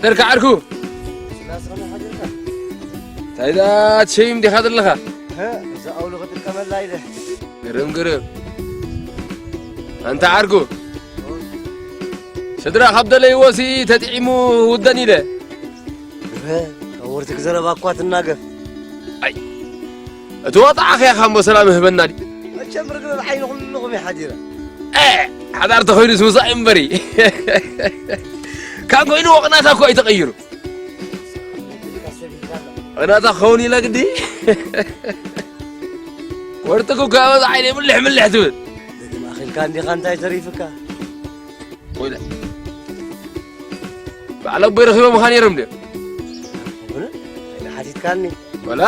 ደርካ ዓርኩ። እንታይ ዳ ትሸይም ዲኻ ዘለኻ? እዛ ኣውሎ ክትጥቀመላ ኢለ። ግርም፣ ግርም። ኣንታ ዓርኩ። ስድራ ካብ ደለይዎ ሲ ተጥዒሙ ውደን ኢለ። ካብ ወርትክ ዘረባ እኳ ትናገፍ። ኣይ፣ እቲ ወጣ ኣኽያ ካብ ሰላም ህበና ድዩ? መቸም ርግብ ዓይኒ ኩልኹም ይሓዲራ። እ፣ ሓዳር ተኾይኑስ ምሳእ እምበሪ። ካብ ኮይኑ ወቕናታ እኮ ኣይተቐይሩ። ወቕናታ ክኸውን ኢላ ግዲ። ወርትክ እኮ ኣብ ዓይኒ ምልሕ ምልሕ ትብል። ደጊም ኣኺልካ እንዲኻ እንታይ ተሪፍካ? ወይለ። ባዕል ኣቦይ ረኺቦም ምዃን ነይሮም ድዮም? እውነት? ኣይነ ሓቲትካኒ። ወላ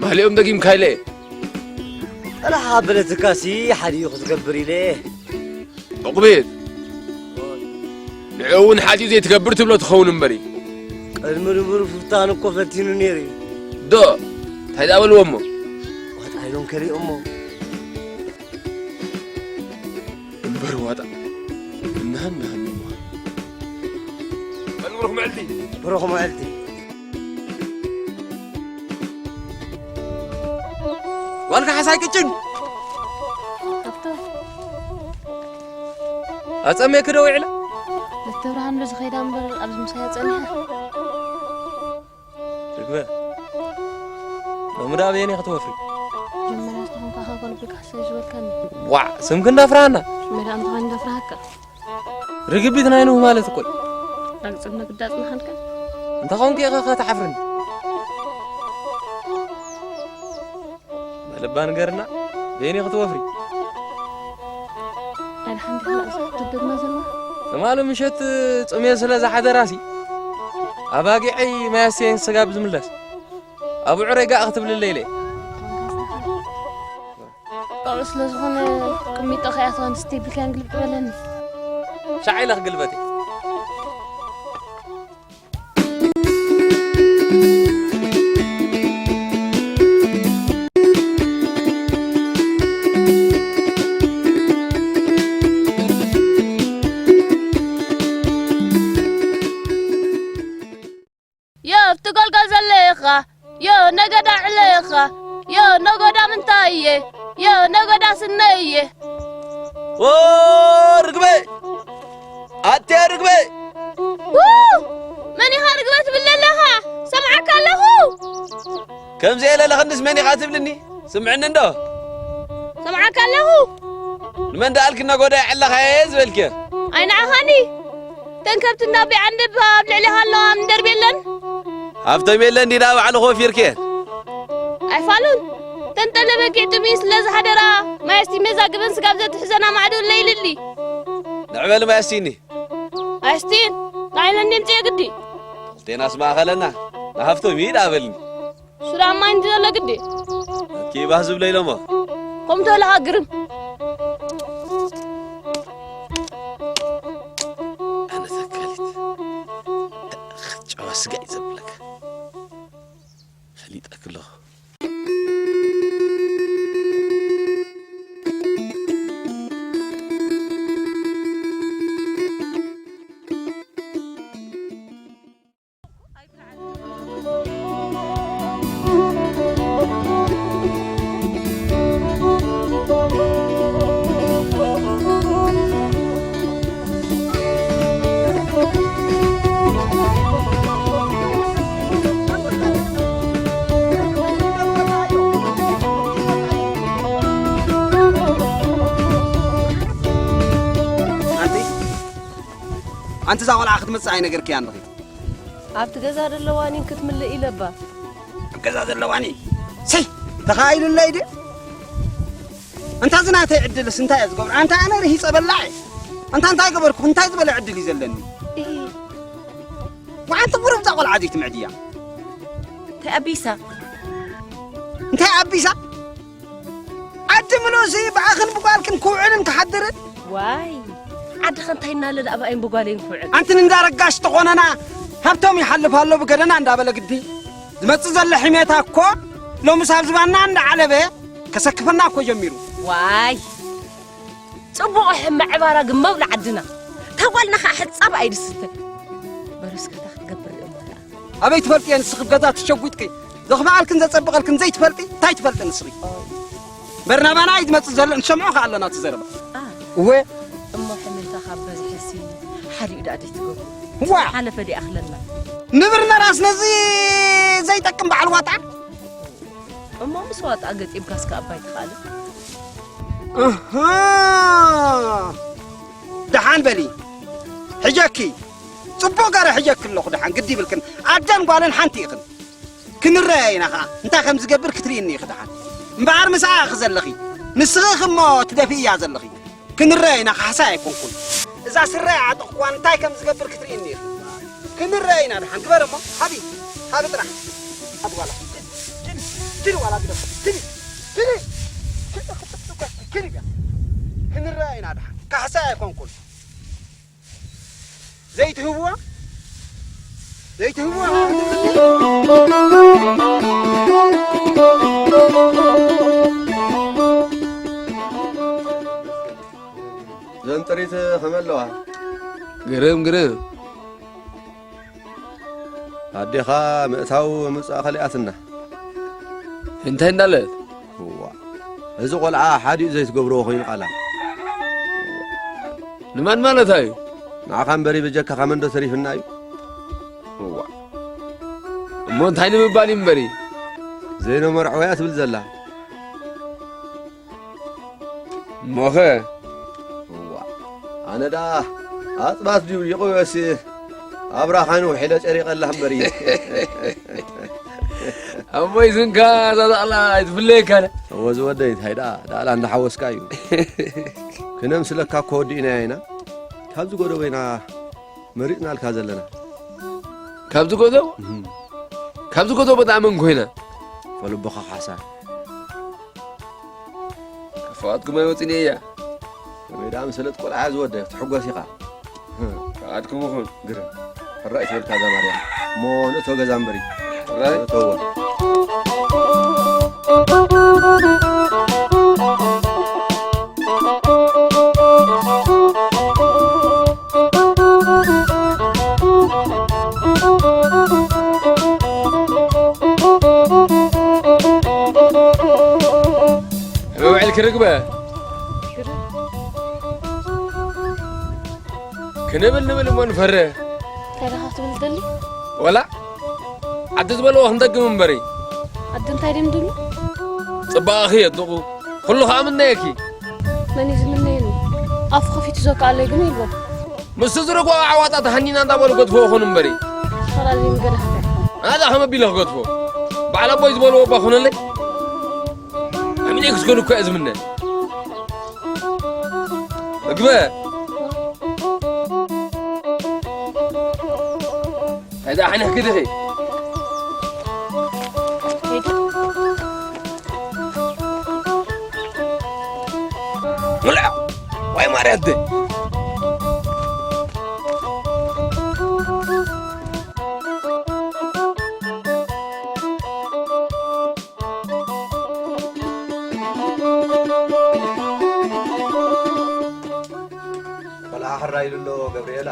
ማህሊኦም ደጊምካ ኢለ እየ። ጠላሕ ኣበለትካሲ ሓዲኡ ክትገብር ኢለ እየ። ዕቑቤት። ንዕኡ እውን ሓዲኡ ዘይትገብር ትብሎ ትኸውን እምበሪ። ቅድሚ ንቡር ፍታን እኮ ፈቲኑ ነይሩ እዩ። ዶ? እንታይ ደኣ በልዎ እሞ? ዋጣ ኢሎም ከሊኦሞ። እምበር ዋጣ። እንሃን ንሃን ይመሃር። በል ብሩኽ መዓልቲ። ብሩኽ መዓልቲ። ጓል ካሕሳይ ቅጭን። ሃብቶም። ኣጸሜኪ ዶ ውዒላ? ለተብርሃን ዶ ዝኸይዳ እምበር ኣብዚ ምሳይ ኣጸኒሓ? ርግበ፣ ሎሚ ደኣ በየነይ ክትወፍሪ? መጀመርያ ዝተኾንካ ከ ከልብካ ሰይ ዝበልካኒ። ዋዕ፣ ስምኪ እንዳፍራሃና። ሽመይ ደኣ እንተኾይኑ ዘፍርሃካ። ርግቢት ናይ ኖህ ማለት እኮ እዩ። ዳግጽ ነግዳ ጽንሓልካ። እንተ ኾንኪ ኢኻ ከ ትሓፍርኒ? በልባ ንገርና፣ በየነይ ክትወፍሪ? ኣድሓን ዲኻ እዛ ትደግማ ዘላ? ትማሊ ምሸት ጽምየ ስለ ዝሓደራሲ፣ ኣባጊዐይ ማያስየን ስጋብ ዝምለስ፣ ኣብ ውዕረይ ጋእ ክትብልለይ ኢለ። በቕሉ ስለ ዝኾነ ቅሚጦ ከይኣተወን ስቴብልካን ግልብጥ በለኒ። ሻዕ ኢለ ክግልበጥ እየ። ዮ ኣብቲ ጎልጎል ዘለኻ፣ ዮ ነገዳ ዕለኻ፣ ዮ ነጎዳ ምንታይ እየ፣ ዮ ነጎዳ ስነይ እየ። ዎ ርግበ! ኣትያ ርግበ! ው! መን ኢኻ ርግበ ትብል ዘለኻ? ሰምዓካ ኣለኹ። ከምዚ ኢለ ለኽንድስ መን ኢኻ ትብልኒ? ስምዕኒ እንዶ። ሰምዓካ ኣለኹ። ንመን ደኣልኪ ነጎዳ ይዕለኻየ ዝበልኪ? ኣይ ንዓኻኒ። ተን ከብቲ እንዳቢዓ እንድብ ኣብ ልዕሊኻ ኣለዋ ምንደርብ የለን። ሃብቶም የለን ዲዳ ባዕልኹ ወፊርክየን? ኣይፋሉን። ተን ጠለ በጊዕ ጥምዩ ስለ ዝሓደራ ማየስቲ መዛግበን ስጋብ ዘትሕዘና ማዕዶ ለይልሊ። ንዕበል ማየስቲኒ። ኣስቲን፣ ንዓይነ እንዴ ምጽእ ግዲ። ክልቴናስ ማእኸለና፣ ንሃፍቶም ይድ ኣበልኒ። ሱዳን ማይ እንዲ ዘሎ ግዲ። ኪባህ ዝብለ ኢሎሞ። ከምቶ ለኻ ግርም። ኣነ ተካሊት፣ ጨዋ ስጋ እዩ ዘብለካ። ፈሊጠክ ኣለኹ። ኣንቲ፣ ኣንቲ እዛ ቆልዓ ክትመጽእ ኣይነገርክያን ዲኺ? ኣብቲ ገዛ ዘለዋኒ ክትምልእ ኢለባ። ኣብ ገዛ ዘለዋኒ? ሰይ፣ ተኻኢሉለይ ድዩ? ኣንታ እዚ ናተይ ዕድልስ እንታይ እየ ዝገብሮ? ኣንታ ኣነ ርሂጸ በላዕ እየ። ኣንታ እንታይ ገበርኩ? እንታይ ዝበለ ዕድል እዩ ዘለኒ? እሂ። ወዓንቲ ቁሩብ እዛ ቆልዓ ዘይትምዕድያ። እንታይ ኣቢሳ? እንታይ ኣቢሳ? ዓዲ ምሉእሲ ብኣኽን ብጓልክን ክውዕልን ክሓድርን? ዋይ፣ ዓድኸ እንታይ እናለ ደኣ ብኣይን ብጓለይን ክውዕል? ኣንትን እንዳ ረጋሽ ተኾነና ሃብቶም ይሓልፍ ኣሎ ብገደና እንዳበለ ግዲ። ዝመጽእ ዘሎ ሕሜታ እኮ ሎምስ ኣብ ዝባንና እንዳዓለበ ከሰክፈና እኮ ጀሚሩ። ዋይ፣ ጽቡቕ ሕመ ዕባራ ግመው ንዓድና። እታ ጓልና ኸኣ ሕጻብ ኣይድስትን። በሉ እስከ እታ ክትገብር ኣበይ ትፈልጥዮ ንስኺ? ገዛ ትሸጉጥኪ፣ ዘኽብኣልክን ዘጸብቐልክን ዘይትፈልጢ፣ እንታይ ትፈልጢ ንስኺ? በርናባና እዩ ዝመጽእ ዘሎ፣ ንሰምዖ ከኣ ኣለና እቲ ዘረባ። እወ። እሞ ሕሜታ ካብ በዝሐሲ ሓዲኡ ደኣ ደይትገብሩ። ዋ! ሓለፈ ደይኣኽለና። ንብር ነራስ ነዚ ዘይጠቅም በዓል ዋጣ። እሞ ምስ ዋጣ ገጢምካስ ከኣ ኣባይ ትኽኣለ። ኣሃ። ደሓን በሊ። ሕጀኪ። ጽቡቕ ገረ ሕጀኪ ኣለኹ። ደሓን ግዲ ይብልክን። ኣደን ጓልን ሓንቲ ኢኽን። ክንረኣይ ኢና ኸኣ። እንታይ ከም ዝገብር ክትርእይኒ ኢኺ ደሓን። እምበኣር ምስኣ ኢኺ ዘለኺ። ንስኺ ኢኺ እሞ ትደፍእያ ዘለኺ። ክንረኣይ ኢና፣ ካሕሳይ ኣይኮንኩን። እዛ ስረ ዓጠቕኩዋ፣ እንታይ ከም ዝገብር ክትርእይኒ ኢኺ። ክንረኣይ ኢና ደሓን። ግበር እሞ፣ ሃቢ፣ ሃቢ ጥራሕ። ሃቢ ዋላ። ጅል፣ ጅል ዋላ ግደፍ። ጅል፣ ጅል፣ ጅል፣ ጅል፣ ጅል፣ ክንረኣይ ኢና ደሓን። ካሕሳይ ኣይኮንኩን። ዘይትህብዋ፣ ዘይትህብዋ። እዘን ጥሪት ከመይ ኣለዋ? ግርም፣ ግርም። ኣዴኻ ምእታው ምጻእ ከሊኣትና። እንታይ እንዳለት? እዋ፣ እዚ ቆልዓ ሓዲኡ ዘይትገብርዎ ኮይኑ ቃላ። ንመን ማለታ እዩ? ንዓኻ እምበሪ በጀካኻ መን ዶ ተሪፍና እዩ? እዋ። እሞ እንታይ ንምባል እዩ እምበሪ? ዘይነመርዐውያ ትብል ዘላ። እሞኸ? እዋ፣ ኣነ ደኣ ኣጽባት ድዩ ይቕበሲ ኣብራኻን ውሒለ ጨሪቐላ እምበሪ። ኣቦይ ስንካ እዛ ዛቕላ ኣይትፍለየካን። እወ ዝወደይ፣ እንታይ ደኣ፣ ዳእላ እንዳሓወስካ እዩ። ክነምስለካ እኮ ወዲእናያ ኢና። ካብዚ ጎደቦ ኢና መሪጽናልካ ዘለና። ካብዚ ጎደቦ? እህም። ካብዚ ጎደቦ ደኣ መን ኮይና? ፈለቦኻ ካሕሳ። ካብ ፍቓድኩም ኣይወጽእን እያ። ከመይ ደኣ መሰለት ቆልዓ ዝወደ ክትሕጎስ ኢኻ። ፍቓድኩም ይኹን። ግርም። ሕራይ ትብል እዛ ማርያም። እሞ ንእቶ ገዛ እምበሪ። ሕራይ። ንእተዎ። መውዕል ክርግበ። ክንብል ንብል እሞ ንፈርህ። እንታይ ደኣ ክትብል ትደሊ? ወላ ዓዲ ዝበልዎ ክንደግም እምበሪ። ዓዲ እንታይ ድዮም ዝብሉ? ጽባቐኺ የድንቑ፣ ኩሉ ኸኣ ምነየኪ። መን እዩ ዝምነየኒ? ኣፉ ኸፊቱ ዘውቅዓለይ ግን ይብሎ። ምስቲ ዝረግኦ ኣዕዋጣ ተሃኒና እንዳበሉ ገድፍዎ ኾኑ እምበሪ። ኸላሊ ምገዳፍታ። ኣዛ ኸመ ቢለ ክገድፎ? በዓል ኣቦይ ዝበልዎ እባ ኾነለይ። ኣሚነ ክትኮኑ እኮ እየ ዝምነ። እግበ። ኣይዛ ሓኒኽኪ ዲኺ? ምልዕ! ዋይ ማርያም! ቆልዓ ሕራይ ኢሉ ኣሎ ገብርኤላ።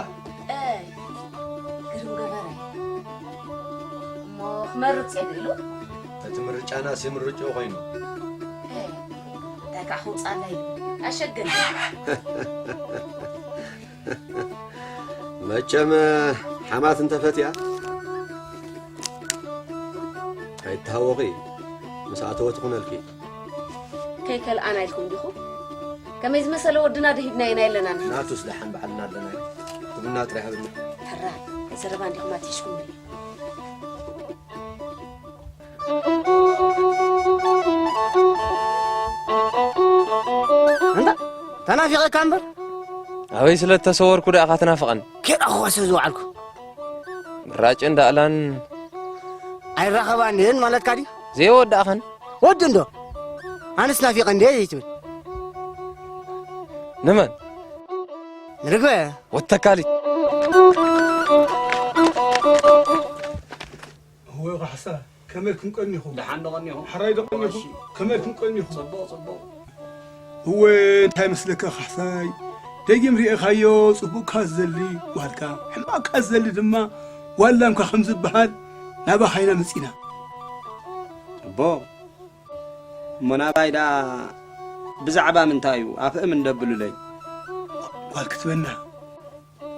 እይ፣ ግርም ገበረ። እሞ ክመርጽ እየ ኢሉ? እቲ ምርጫናስ ምርጭኡ ኮይኑ። እይ፣ እንታይ ከዓ ክውጻለይ? ኣሸገኒ። መቸም ሓማት እንተፈትያ ኣይትሃወኺ፣ ምስ ኣተወ ትኹነልኪ። ከይከልኣና ኢልኩም ዲኹም? ከመይ ዝመሰለ ወድና ደሂብናዮ ኢና የለናን። ናቱስ ደሓን ባዕልና ኣለናዮ። ትብና ጥራይ ሃብና። ሕራይ፣ ዘረባ እንዲኹም ኣትሒዝኩምኒ። እንታ፣ ተናፊቐካ እምበር? ኣበይ ስለ እተሰወርኩ ደኣ ኢኻ ትናፍቐኒ? ኬዳ ኸዋሰ ዝወዓልኩ። ምራጭን ዳእላን ኣይራኸባን እየን ማለትካ ድዩ? ዘይወዳእኸን? ወዲ እንዶ? ኣነስ ናፊቐ እንድየ ዘይትብል? ንመን? ንርግበ። ወተካሊት። እወ፣ ካሕሳ፣ ከመይ ክንቀኒኹም? ደሓን ዶ ቀኒኹም? ሓራይ ዶ ቀኒኹም? እሺ። ከመይ ክንቀኒኹም? ጽቡቕ፣ ጽቡቕ። እወ፣ እንታይ መስለካ ካሕሳይ? ደጊም ርኤኻዮ፣ ጽቡቕካ ዝደሊ ጓልካ፣ ሕማቕካ ዝደሊ ድማ ጓላምካ ከም ዝበሃል፣ ናባኻ ኢና መጺና። እቦ፣ እሞ ናባይ ደኣ ብዛዕባ ምንታይ እዩ ኣፍእም እንደብሉለይ? ጓል ክትበና።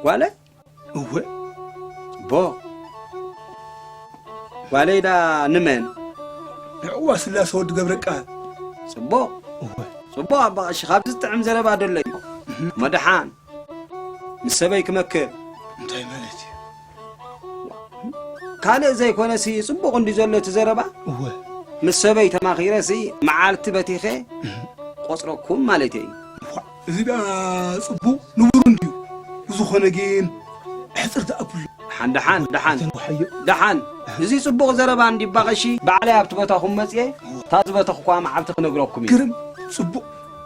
ጓለ? እወ። እቦ፣ ጓለይ ደኣ ንመን? ንዕዋ ስላሰ ወዲ ገብረቃል። ጽቡቕ። እወ። ጽቡቕ ኣባ ቀሺ፣ ካብዚ ዝጥዕም ዘረባ ደሎ እዩ። እሞ ደሓን፣ ምስ ሰበይ ክመክር። እንታይ ማለት እዩ? ካልእ ዘይኮነሲ ጽቡቕ እንዲ ዘሎ እቲ ዘረባ። እወ። ምስ ሰበይ ተማኺረሲ መዓልቲ በቲኸ ቆጽረኩም ማለተይ እዩ። ዋእ፣ እዚ ደኣ ጽቡቕ ንቡር እንድዩ። ብዝኾነ ግን ሕጽር ደኣ ኣብሉ። ደሓን፣ ደሓን፣ ደሓን። ዘንጓሓዮ። ደሓን። እዚ ጽቡቕ ዘረባ እንዲባ ቀሺ፣ ባዕለይ ኣብቲ ቦታኹም መጽየ፣ እታ ዝበተኹኳ መዓልቲ ክነግረኩም እዩ። ግርም፣ ጽቡቕ፣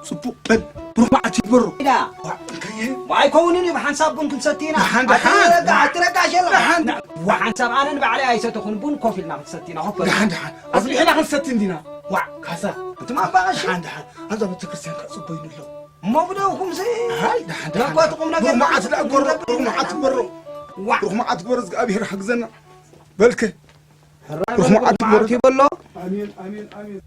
ጽቡቕ። በል፣ ብሩኽ መዓልቲ ይግበሮ። ኢዳ። ዋእ፣ እንከየ። ኣይከውንን እዩ፣ ብሓንሳብ ቡን ክንሰቲ ኢና። ደሓን፣ ደሓን። ኣትረጋ-፣ ኣትረጋሽ የለን። ደሓን። ብሓንሳብ ኣነ ንባዕለይ ኣይሰተኹን፣ ቡን ኮፍ ኢልና ክንሰቲ ኢና፣ ኮፍ በል። ደሓን፣ ደሓን። ኣፍሊሕና ክንሰቲ እንዲና። ዋእ፣ ካሳ። እትም ኣባ ቀሺ። ደሓን፣ ደሓን። ኣብዛ ቤተክርስትያን ከኣ ጽበዩኒ ኣለዉ። እሞ ግደውኩምሲ። ሃይ፣ ደሓን፣ ደሓን። ነኳ ትቁም ነገር ብሩኽ መዓልቲ ደኣ ግበሮ፣ ንገብር ብሩኽ መዓልቲ ግበሮ። ዋ። ብሩኽ መዓልቲ ግበሮ፣ እግዚኣብሔር ሓግዘና። በልከ። ሕራይ ብሩኽ በል፣ መዓልቲ ብሩኽ መዓልቲ ግበሮ። ይበሎ። ኣሜን፣ ኣሜን፣ ኣሜን።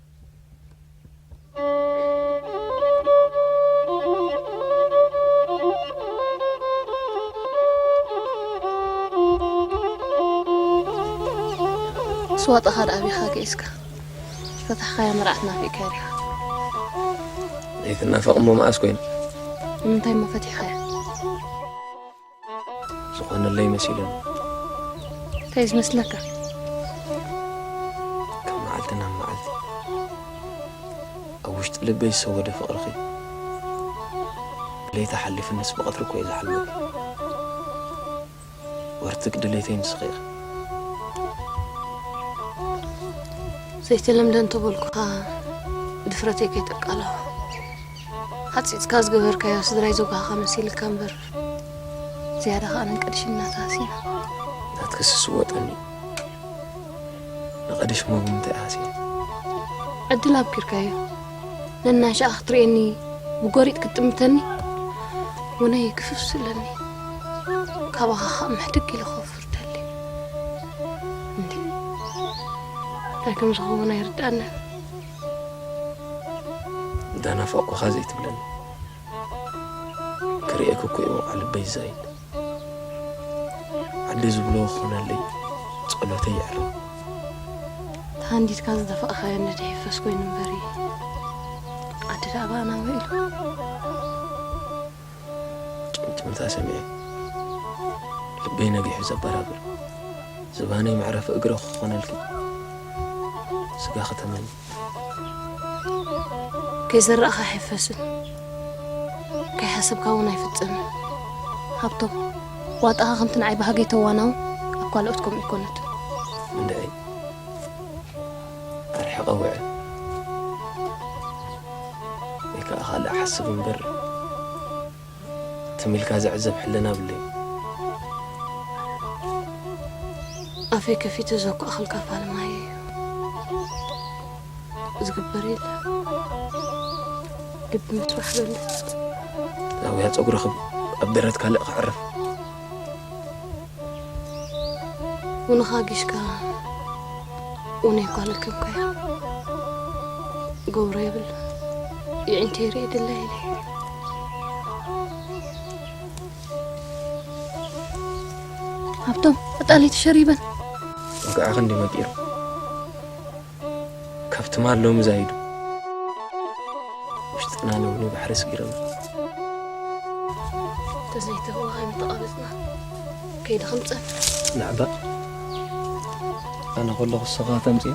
ስዋጣኻ ደኣ ኣቢኻ ገይስካ። ፈታሕካያ መርዓት ናፊቕካያ ዲኻ? ዘይትናፈቕ እሞ መኣስ ኮይና? ንምንታይ እሞ ፈቲሕካያ? ዝኾነለይ መሲሉኒ። እንታይ እዩ ዝመስለካ? ካብ መዓልቲ ናብ መዓልቲ ኣብ ውሽጢ ልበይ ዝሰወደ ፍቕርኺ ብለይቲ ሓሊፉንስ ብቐትሪ እኮ እየ ዝሓልመኪ። ወርትግ ድሌተይ ንስኺ ኢኺ። ዘይተለምደ እንተበልኩኻ ድፍረተይ ከይተቃልሖ። ሓጺጽካ ዝገበርካዮ ስድራይ ዘጓሃኻ መሲልካ እምበር፣ ዝያዳ ኸኣ ንቅድሽና ተሃሲና። ናትክስ ስወጠኒ። ንቐድሽ እሞ ብምንታይ እየ ሃስየ? ዕድል ኣብኪርካዮ። ነናሻ ክትርእየኒ ብጎሪጥ ክትጥምተኒ፣ ውነይ ክፍፍ ስለኒ። ካባኻ ኸኣ ምሕድግ ኢለ ክወፍር ደሊ። እንዴ፣ እንታይ ከም ዝኸውን ኣይርድኣንን። እንዳናፈቕኩኻ ዘይትብለኒ። ክርእየኪ እኮ እዩ ወቕዓ ልበይ ዝዛይድ። ዓዲ ዝብሎ ክኾነለይ ጸሎተይ ይዕረ። ተሃንዲድካ ዝደፋእካዮ ነድሒ ፈስ ኮይኑ እምበሪ፣ ዓዲ ደኣ ብኣና ውዒሉ። ጭምጭምታ ሰሚዐ ልበይ ነጊሑ ዘበራብር፣ ዝባነይ መዕረፊ እግሪ ክኾነልኪ ስጋኺ ተመኒ። ከይዘራእኻ ኣይሕፈስን፣ ከይሓሰብካ እውን ኣይፍጸምን። ሃብቶም፣ ዋጣኻ ከምቲ ንዓይ ባህገይ ተዋናው ኣብ ካልኦት ከምኡ ኣይኮነትን። እንድዒ ኣርሒቐ ውዕል፣ ወይ ከኣ ካልእ ሓስብ እምበር፣ ትም ኢልካ ዝዕዘብ ሕልና ብለይ። ኣፈይ ከፊተ ዘኳእኸልካ ፋልማይ እዩ። ዝግበር የለን። ልቢ ምስራሕ በልጽ። ዛውያ ጸጉርኺ ኣብ ደረት ካልእ ከዕርፍ። ውንኻ ጊሽካ ውነይ ጓል ከምካያ ገብሮ የብሉ። ይዕንተ ይርኢ ድለ ኢለ። ሃብቶም፣ ኣጣሊ ተሸሪበን። ወግዓ ክንዲ መቂሩ። ካብ ትማል ሎሚ ዛይዱ። ውሽጥና ነውኒ ባሕሪ ስጊሮም። ተዘይተህወኻ ምተቐበጽና። ከይደ ክምጸን። ንዕባ። ኣነ ከለኹ ንስኻ ተምጽዮ።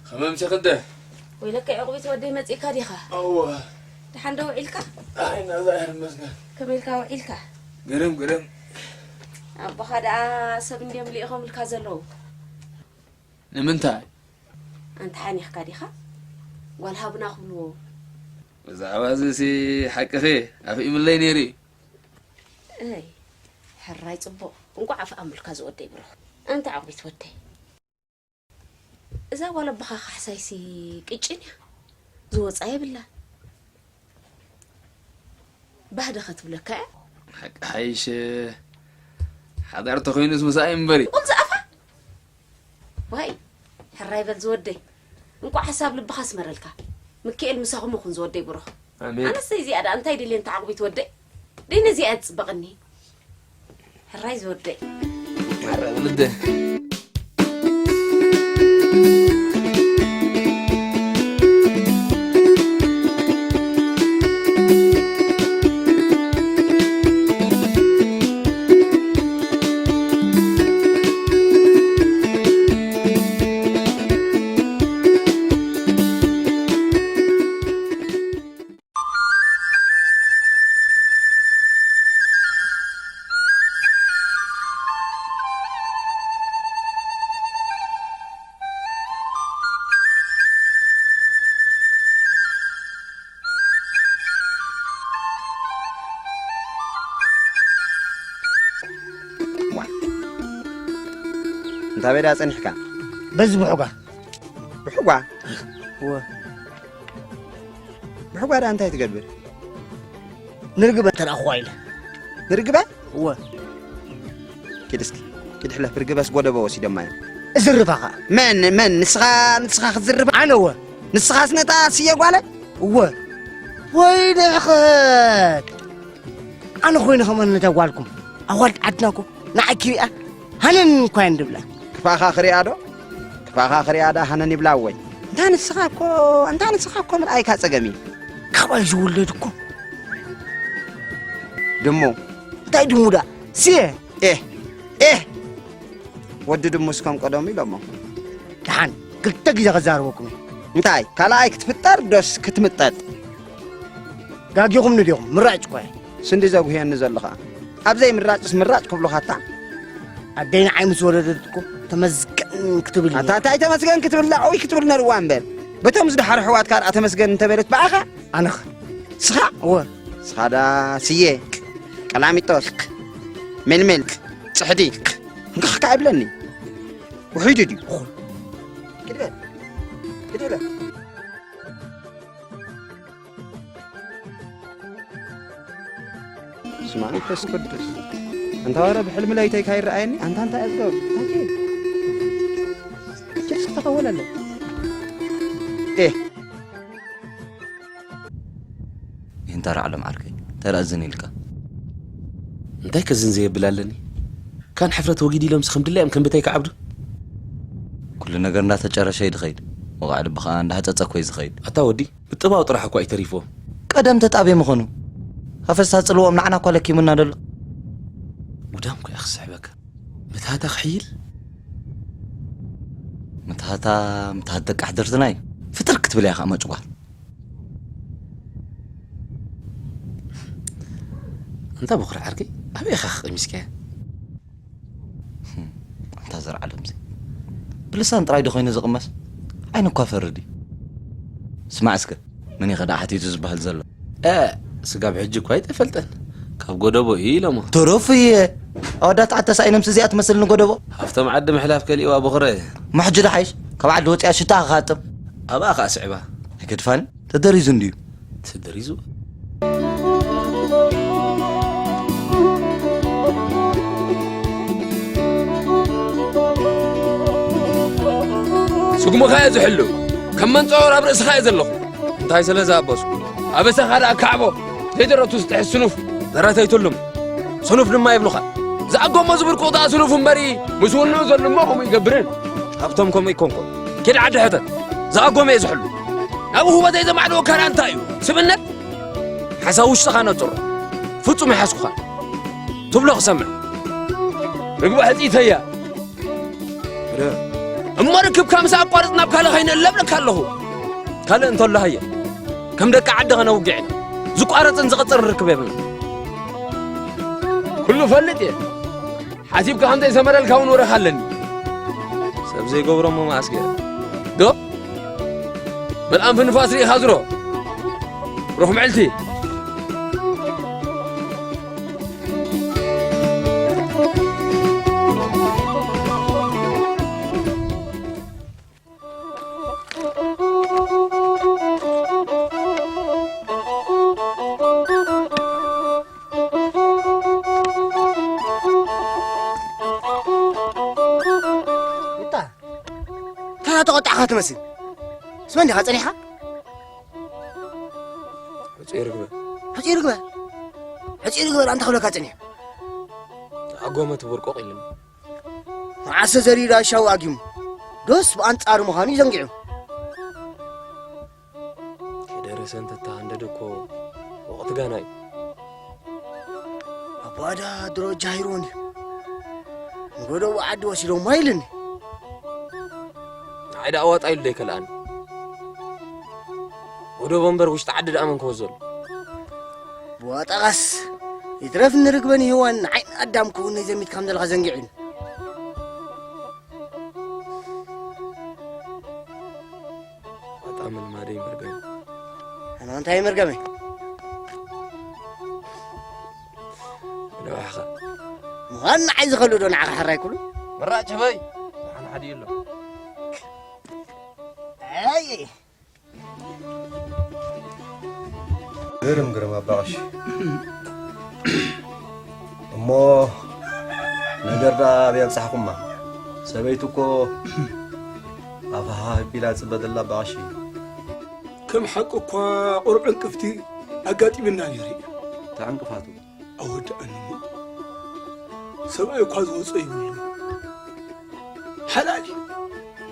ከመይ ኣምሲኺ እንደ? ወይለከ ዕቑቢት ወደይ መጺእካ ዲኻ? እወ። ደሓን ዶ ውዒልካ? ኣይ፣ ናዛ ይመስገን። ከመይ ኢልካ ውዒልካ? ግርም፣ ግርም። ኣቦኻ ደኣ ሰብ እንድዮም ልኢኾምልካ ዘለዉ። ንምንታይ? ኣንታ ሓኒኽካ ዲኻ? ጓል ሃቡና ክብልዎ። ብዛዕባ እዚሲ ሓቅኺ ኣፍኢምለይ ነይሩ እዩ። እይ፣ ሕራይ ጽቡቕ። እንቋዕ ኣፍ ኣምልካ ዝወደይ ብሩኽ። ኣንታ ዓቕቢት ወደይ። እዛ ጓል ኣቦኻ ካሕሳይሲ ቅጭን እያ። ዝወጻ የብላ። ባህደ ኸትብለካ እያ። ሓቂ ሓይሽ ሓዳር ተኾይኑስ ምሳይ እምበሪ። ቁል ዝኣፋ። ዋይ፣ ሕራይ በል ዝወደይ። እንቋዕ ሓሳብ ልብኻ ኣስመረልካ። ምክኤል ምሳኹም ይኹን ዝወደይ ብሩኽ። ኣሜን። ኣነስ እዚኣ ደኣ እንታይ ድልየን ተዓቑቢት ወደይ? ደይ ነዚኣ እያ ትጽበቐኒ። ሕራይ ዝወደይ። ሕራይ ወለደ። ዋ። እንታ ቤዳ ጸኒሕካ? በዚ ብሑጋ። ብሑጋ? እወ። ብሕጓ ደኣ እንታይ ትገብር? ንርግበ ተረኣኽዋ ኢለ። ንርግበ? እወ። ኪድ እስኪ፣ ኪድ ሕለፍ፣ ርግበስ ጎደቦ ወሲዶማ እዮም። እዝርባ ኸኣ። መን፣ መን? ንስኻ፣ ንስኻ ክትዝርባ? ኣነ እወ። ንስኻስ ነታ ስየ ጓለ? እወ። ወይ ንዕኸት! ኣነ ኾይነ ከማን ነታ ጓልኩም። ኣዋልድ ዓድና እኮ ንዓይ ክሪኣ ሃነን እኳ እየን ዝብላ። ክፋኻ ክሪኣ ዶ? ክፋኻ ክሪኣ ዳ ሃነን ይብላ ወይ? እንታ ንስኻ እኮ፣ እንታ ንስኻ እኮ ምርኣይካ ጸገም እዩ። ካባይ ዝውለድ እኮ። ድሙ። እንታይ ድሙ ዳ? ስየ። ኤህ፣ ኤህ። ወዲ ድሙስ ከም ቀደሙ ኢሎሞ። ደሓን፣ ክልተ ግዜ ከዛርበኩም እየ። እንታይ? ካልኣይ ክትፍጠር ዶስ ክትምጠጥ? ጋጊኹምኒ ዲኹም? ምራጭ እኮ እየ። ስንዲ ዘጉህየኒ ዘሎ ኸኣ። ኣብ ዘይምራጭስ ምራጭ ክብሉኻታ? ኣደይ ንዓይ ምስ ወለደት እኮ ተመስገን ክትብል እየ። ኣታ እንታይ ተመስገን ክትብል? ላዕዊ ክትብል ነርዋ እምበር። በቶም ዝደሓሩ ኣሕዋትካ ደኣ ተመስገን እንተበለት ብኣኻ? ኣነኸ? ስኻ? እወ። ስኻ ደኣ ስየ፣ ቀላሚጦስ፣ ሜልሜል፣ ጽሕዲ፣ እንካኽካ ኣይብለኒ። ውሒዱ ድዩ? ኹን። ኪድ በል። ኪድ በል። ስማ መንፈስ ቅዱስ። ኣንታ ዋረ ብሕልሚ ለይተይ ካይረኣየኒ፣ ኣንታ እንታይ እያ ዝገብር? እንታይ ከ? ኪድ እስኪ ተኸወለለ። ኤህ። ይህንታ ረዓሎም ዓርከይ፣ እንታይ ደኣ ዝን ኢልካ? እንታይ ከዝን ዘየብል ኣለኒ? ካን ሕፍረት ወጊድ ኢሎምስ ከም ድላዮም ከም ብተይ ክዓብዱ? ኩሉ ነገር እንዳተጨረሸ እዩ ዝኸይድ። ወቕዒ ልቢ ኸኣ እንዳህጸጸ እኮ እዩ ዝኸይድ። ኣታ ወዲ፣ ምጥባው ጥራሕ እኳ እዩ ተሪፍዎም። ቀደም ተጣብየ ምኾኑ። ሃፈሳ ጽልዎም ንዓና እኳ ለኪሙና ደሎ። ጉዳም እኮ እያ ክስሕበካ። ምትሃታ ክሕይል? ምትሃታ፣ ምትሃት ደቂ ኣሕድርትና እዩ። ፍጥር ክትብል እያ ኸኣ መጭጓር። እንታ በኹሪ ዓርከይ፣ ኣበይ ኢኻ ቀሚስካያ? ኣንታ ዘርዓለምዚ፣ ብልሳን ጥራይ ዶ ኮይኑ ዝቕመስ? ዓይኒ እኳ ፈርድ እዩ። ስማዕ እስከ፣ መን ኢኸ ደኣ ሓቲቱ ዝበሃል ዘሎ? እ፣ ስጋብ ሕጂ እኳ ኣይተፈልጠን። ካብ ጎደቦ እዩ ኢሎሞ። ተረፉ እየ። ኣወዳት ዓድ ተሳኢኖምስ እዚኣ ትመስል ንጎደቦ። ሃፍቶም ዓዲ ምሕላፍ ከሊእዋ በኹረ። እሞ ሕጂ ዶ ሓይሽ? ካብ ዓዲ ወፂኣ ሽታ ክኻጥም። ኣብኣ ኸኣ ስዕባ። ኣይገድፋን። ተደሪዙ እንድዩ። ተደሪዙ? ስጉምኻ እየ ዝሕሉ። ከም መንጸወር ኣብ ርእስኻ እየ ዘለኹ። እንታይ ስለ ዝኣበስኩ? ኣበሳኻ ደኣ ካዕቦ። ዘይደረቱ ዝጥሕስ ስኑፍ። ደረት ኣይትሉም። ስኑፍ ድማ ይብሉኻ። ዝኣጎሞ ዝብርቁ ደኣ ስኑፍ እምበሪ፣ ምስ ውንኡ ዘሉሞ ከምኡ ይገብርን። ሃብቶም ከምኡ ይኮንኮን። ኪድ ዓዲ ሕተት። ዝኣጎመ እየ ዝሕሉ። ናብ ውህበተይ ዘማዕድወካ ደኣ እንታይ እዩ? ስብእነት? ሓሳብ ውሽጥኻ ነጽሮ። ፍጹም ይሓስኩኻ። ትብሎ ክሰምዕ። ርግበ ሕጽይተያ። እሞ ርክብካ ምስ ኣቋርጽ ናብ ካልእ ከይንእለብለካ ኣለኹ። ካልእ እንተሎ ሃየ። ከም ደቂ ዓዲ ከነውግዕ ኢና። ዝቋረጽን ዝቕጽርን ርክብ የብልና። ኩሉ ፈልጥ እየ። ሓሲብካ ከም ዘይሰመረልካ እውን ወረኻ ኣለኒ። ሰብ ዘይገብሮ እሞ መኣስ ገይረ። ዶ? በልኣም ፍንፋስ ርኢኻ ዝሮ። ሩኽ ምዕልቲ። ተቖጣዕኻ ትመስል። ስመ እንዲኻ ጸኒሕካ? ሕጹይ ርግበ። ሕጹይ ርግበ? ሕጹይ ርግበ ደኣ እንታይ ክብለካ ጸኒሑ? ኣጎመ ትቦርቆቕ ኢሉኒ። መዓሰ ዘሪኡ ደኣ ሻው ኣጊሙ። ዶስ ብኣንጻሩ ምዃኑ እዩ ዘንጊዑ። ከደረሰ እንተተሃንደደ እኮ ወቕቲ ጋና እዩ። ኣቦኣዳ ድሮ ጃሂርዎ እንድዩ። ንጎደቦ ዓዲ ወሲዶሞ ኢልኒ። ንዓይ ደኣ ዋጣ ኢሉ ደይከልኣኒ። ጎደቦ እምበር ውሽጢ ዓዲ ደኣ መን ክወዘሉ? ብዋጣ ቓስ ይትረፍ ንርግበን ይህዋን ንዓይኒ ኣዳም ክውን ናይ ዘሚት ከም ዘለኻ ዘንጊዑኒ። ዋጣ ምልማደይ መርገም። ኣነ እንታይ መርገመይ? ንባዕኻ። ምዃን ንዓይ ዝኸሉ ዶ ንዓኻ ሕራይ ኩሉ? ምራጭ ህበይ። ደሓን ሓዲ ኣሎ። ኣይ! ግርም፣ ግርም ኣባ ቀሺ። እሞ ነገር ደኣ ኣበይ ኣብጻሕኩማ? ሰበይቲ እኮ ኣፋ ሃህ ቢላ ጽበ ዘላ ኣባ ቀሺ። ከም ሓቂ እኳ ቁሩብ ዕንቅፍቲ ኣጋጢምና ነይሩ እዩ። እንታይ ዕንቅፋቱ? ኣወዳእኒ እሞ ሰብኣይ እኳ ዝወጾ ይብሉ። ሓላል እዩ።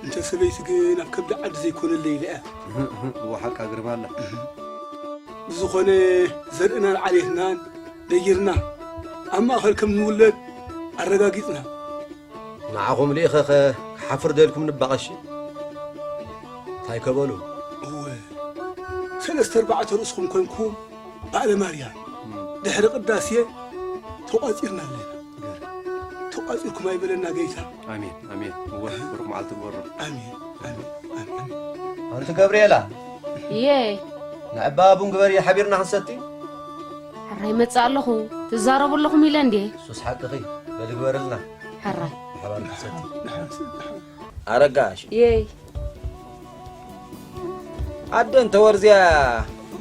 እንተ ሰበይቲ ግን ኣብ ከብዲ ዓዲ ዘይኮነለይ ኢለ እያ። እህ፣ እህ፣ እወ ሓቃ ግርማ ኣላ። ብዝኾነ ዘርእና ዓሌትናን ደይርና ኣብ ማእኸል ከም ንውለድ ኣረጋጊጽና። ንዓኹም ልኢኸኸ ክሓፍር ደልኩም ንባቐሺ? እንታይ ከበሉ? እወ፣ ሰለስተ ኣርባዕተ ርእስኹም ኮንኩም በዓለ ማርያም እም። ድሕሪ ቅዳሴ ተቋጺርና ኣለና። ገር። ተቋጺርኩም ኣይበለና ጌታ። ኣሜን፣ ኣሜን። እወ፣ ብሩኽ መዓልቲ ግበሮ። ኣሜን፣ ኣሜን፣ ኣሜን፣ ኣሜን። ኣንቲ ገብርኤላ። እየ። ንዕባ ቡን ግበሪ፣ ሓቢርና ክንሰቲ። ሕራይ መጽእ ኣለኹ፣ ትዛረቡ ኣለኹም ኢለ እንዴ? ሱስ ሓቅኺ፣ በሊ ግበርልና። ሕራይ። ብሓባር ክንሰቲ። ኣረጋሽ። የይ። ኣደ እንተ ወርዝያ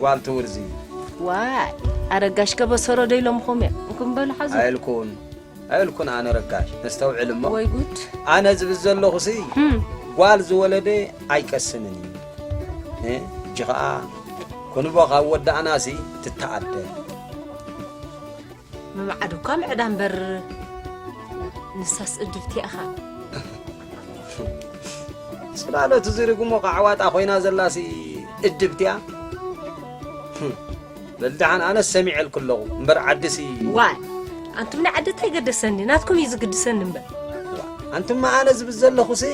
ጓል ትውርዚ። ዋይ፣ ኣረጋሽ ከበሰሮ ዶ ኢሎምኹም እዮም? እንኩም በሉ ሓዙ። ኣይልኩን፣ ኣይልኩን ኣነ ረጋሽ። ነስተውዕል እሞ። ወይ ጉድ። ኣነ ዝብል ዘለኹሲ፣ ህም። ጓል ዝወለደ ኣይቀስንን እዩ። እ፣ እጂ ኸኣ፣ ኩንቦ ካብ ወዳእናሲ ትተኣደ። ምምዓድ እኳ ምዕዳ እምበር፣ ንሳስ እድብቲ ኢኻ። ጽላሎት እዚ ርጉሞ ኸዓ ዋጣ ኮይና ዘላሲ እድብትያ። በል ደሓን ኣነስ ሰሚዐልኩ ኣለኹ እምበር ዓድሲ። ዋይ፣ ኣንቱም ንዓዲ እንታይ ገደሰኒ? ናትኩም እዩ ዝግድሰኒ እምበር። ኣንቱማ ኣነ ዝብል ዘለኹሲ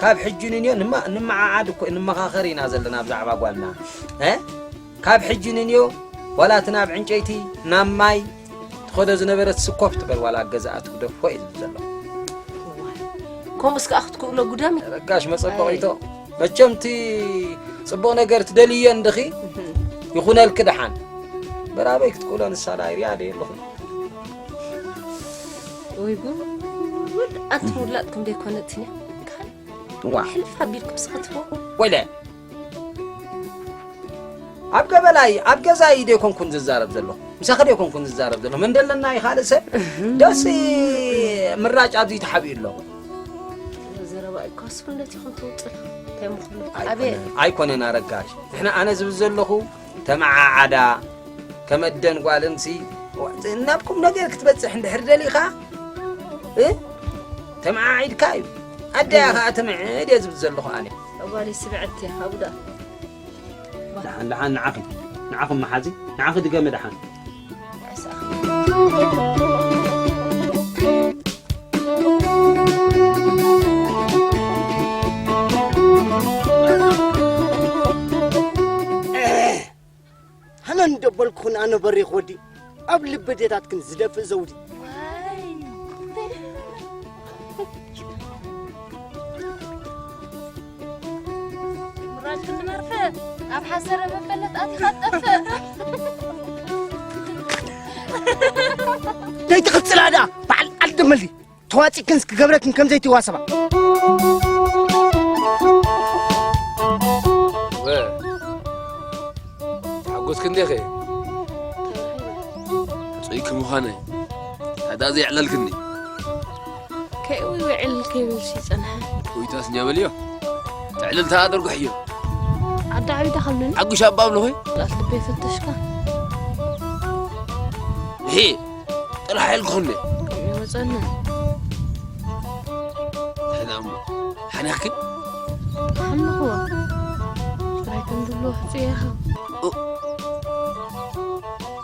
ካብ ሕጂ ንንዮ ንማ-፣ ንመዓዓድ እኮ ንመኻኸር ኢና ዘለና ብዛዕባ ጓልና። እ? ካብ ሕጂ ንንዮ ዋላ እቲ ናብ ዕንጨይቲ፣ ናብ ማይ ትኸዶ ዝነበረት ስኮፍ ትበል ዋላ ኣብ ገዛኣ ትግደፎ እዩ ዝብል ዘለኹ። ከምኡስ ከኣ ክትክእሎ ጉዳም እዩ። ረጋሽ መጸበቒቶ። ኣይ። መቸም እቲ ጽቡቕ ነገር ትደልዮ እንድኺ እህ። ይኹነልኪ ደሓን። በራበይ ክትክእሎ ንሳ ደኣ ይሪኣ ዶ የለኹ? ወይ ጉድ፣ ኣንቱም ውላድኩም ደይኮነትንያ። ዋ። ሕልፍ ኣቢልኩም ስኽትፎ። ወይለ። ኣብ ገበላይ፣ ኣብ ገዛይ ዶ ይኮንኩን ዝዛረብ ዘለኹ? ምሳኺ ዶ ይኮንኩን ዝዛረብ ዘለኹ? መን ደለና እዩ ካልእ ሰብ? እህ። ደስ ምራጭ ኣብዚ ተሓቢኡ ኣለኹ። ዘረባ እኮ ስፍነት ኢኹም ትውጥል። እንታይ ምዃኑ? ኣይኮነን፣ ኣበይ? ኣይኮነን ኣረጋሽ። ንሕና ኣነ ዝብል ዘለኹ ተመዓዓዳ፣ ከም ኣደን ጓልንሲ ናብ ቁም ነገር ክትበጽሕ እንድሕር ደሊኻ፣ እ? ተመዓዒድካ እዩ። ኣደያ ከኣ ተመዕድ እየ ዝብል ዘለኹ ኣነ። ጓለይ ስምዕቲ እያ፣ ኣብኡ ደኣ። ደሓን፣ ደሓን፣ ንዓኺ፣ ንዓኺ መሓዚ፣ ንዓኺ ድገመ ደሓን። ሃመን ደበልኩኽን ኣነ በሪኽ ወዲ፣ ኣብ ልቢ ኣዴታትክን ዝደፍእ ዘውዲ። ዋይ። ምራጭ ክንዲ መርፍእ፣ ኣብ ሓሰረ መበለት ኣቲኻ ትጠፍእ። ዘይትኽጽላ ደኣ፣ በዓል ዓዲ መልሲ። ተዋጺእክንስ ክገብረክን ከም ዘይትዋሰባ። ወ፣ ተሓጎስኪ እንዲኺ? ጽይኪ ምዃነ። ታዳ ዘየዕለልክኒ? ከይኡ ይውዕል ከይብልሲ ጸንሐ። ኮይታስ እኛ በልዮ? ዕልልታ ኣደርጉሕ እዩ። ኣዳዕቢዳ ከምንን ሓጉሽ ኣባ ኣብለኹ። ላስ ልቤ ፈተሽካ ሄ ጥራሕ ኢልኩ ክንደ ከምኡ ይወፀኒ ሕና እሞ ሓኒኽኪ ሓምልኽዎ ጥራይ ከም ዝብሎ ሕፅየኻ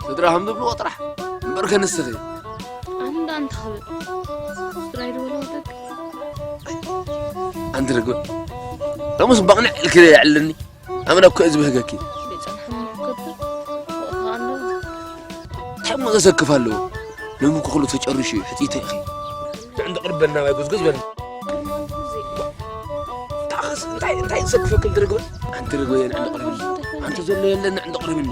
ስድራ ከም ዝብልዎ ጥራሕ እምበር ከንስኺ ኣንዳ እንተኸበ ጥራይ ዝበሎ ወደቅ ኣንቲ ርግበ ሎምስ ባቕንዕ ኢልኪ የዕልኒ ኣመና እኮ እዚ ብህገኪ ጸንሐ ምክብር ወእኻ ኣለዎ እንታይ እሞ ዘሰክፍ ኣለዎ ነምኩ ኩሉ ተጨርሹ እዩ ሕፅይተ ኢኺ ንዕንዲ ቅርበልና ባይ ጉዝጉዝ በል ታኸስ እንታይ እንታይ ዘሰክፈክ ኣንቲ ርግበ ኣንቲ ርግበ የን ዕንዲ ቅርብኒ ኣንቲ ዘሎ የለን ዕንዲ ቅርብኒ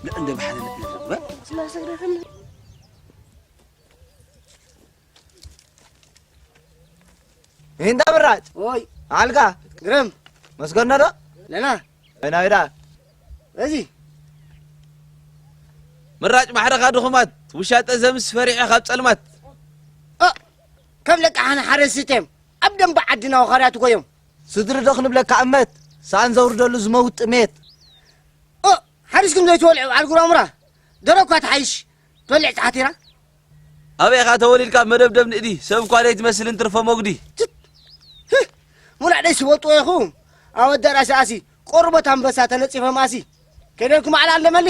ንዕንዲ ብሓደ ንዕንዲ ርግበ ይህንዳ ምራጭ ኦይ ዓልካ ግረም መስገኖ ዶ ለና ወይናዊዳ እዚ ምራጭ ማሕረኻ ድኹማት ውሻጠ ዘምስ ፈሪሐ ካብ ጸልማት እ ከም ለቃሓን ሓደ ስቴም ኣብ ደንበ ዓድና ወኻርያ ትጎዮም ስድሪ ዶ ክንብለካ እመት ሳን ዘውርደሉ ዝመውት ጥሜት እ ሓሪስኩም ዘይትበልዑ በዓል ጉራሙራ ደረኳ ትሓይሽ ትበልዕ ጸሓቲራ ኣበይ ኢኻ ተወሊድካ መደብደብ ንእዲ ሰብ እኳ ዘይትመስልን ትርፎ መጉዲ ሙላዕደይ ስወጥዎ ኢኹም ኣብ ኣዳራሽ ኣሲ ቆርበት ኣንበሳ ተነጺፈ ማሲ ከደልኩም ኣዕላ ኣለመሊ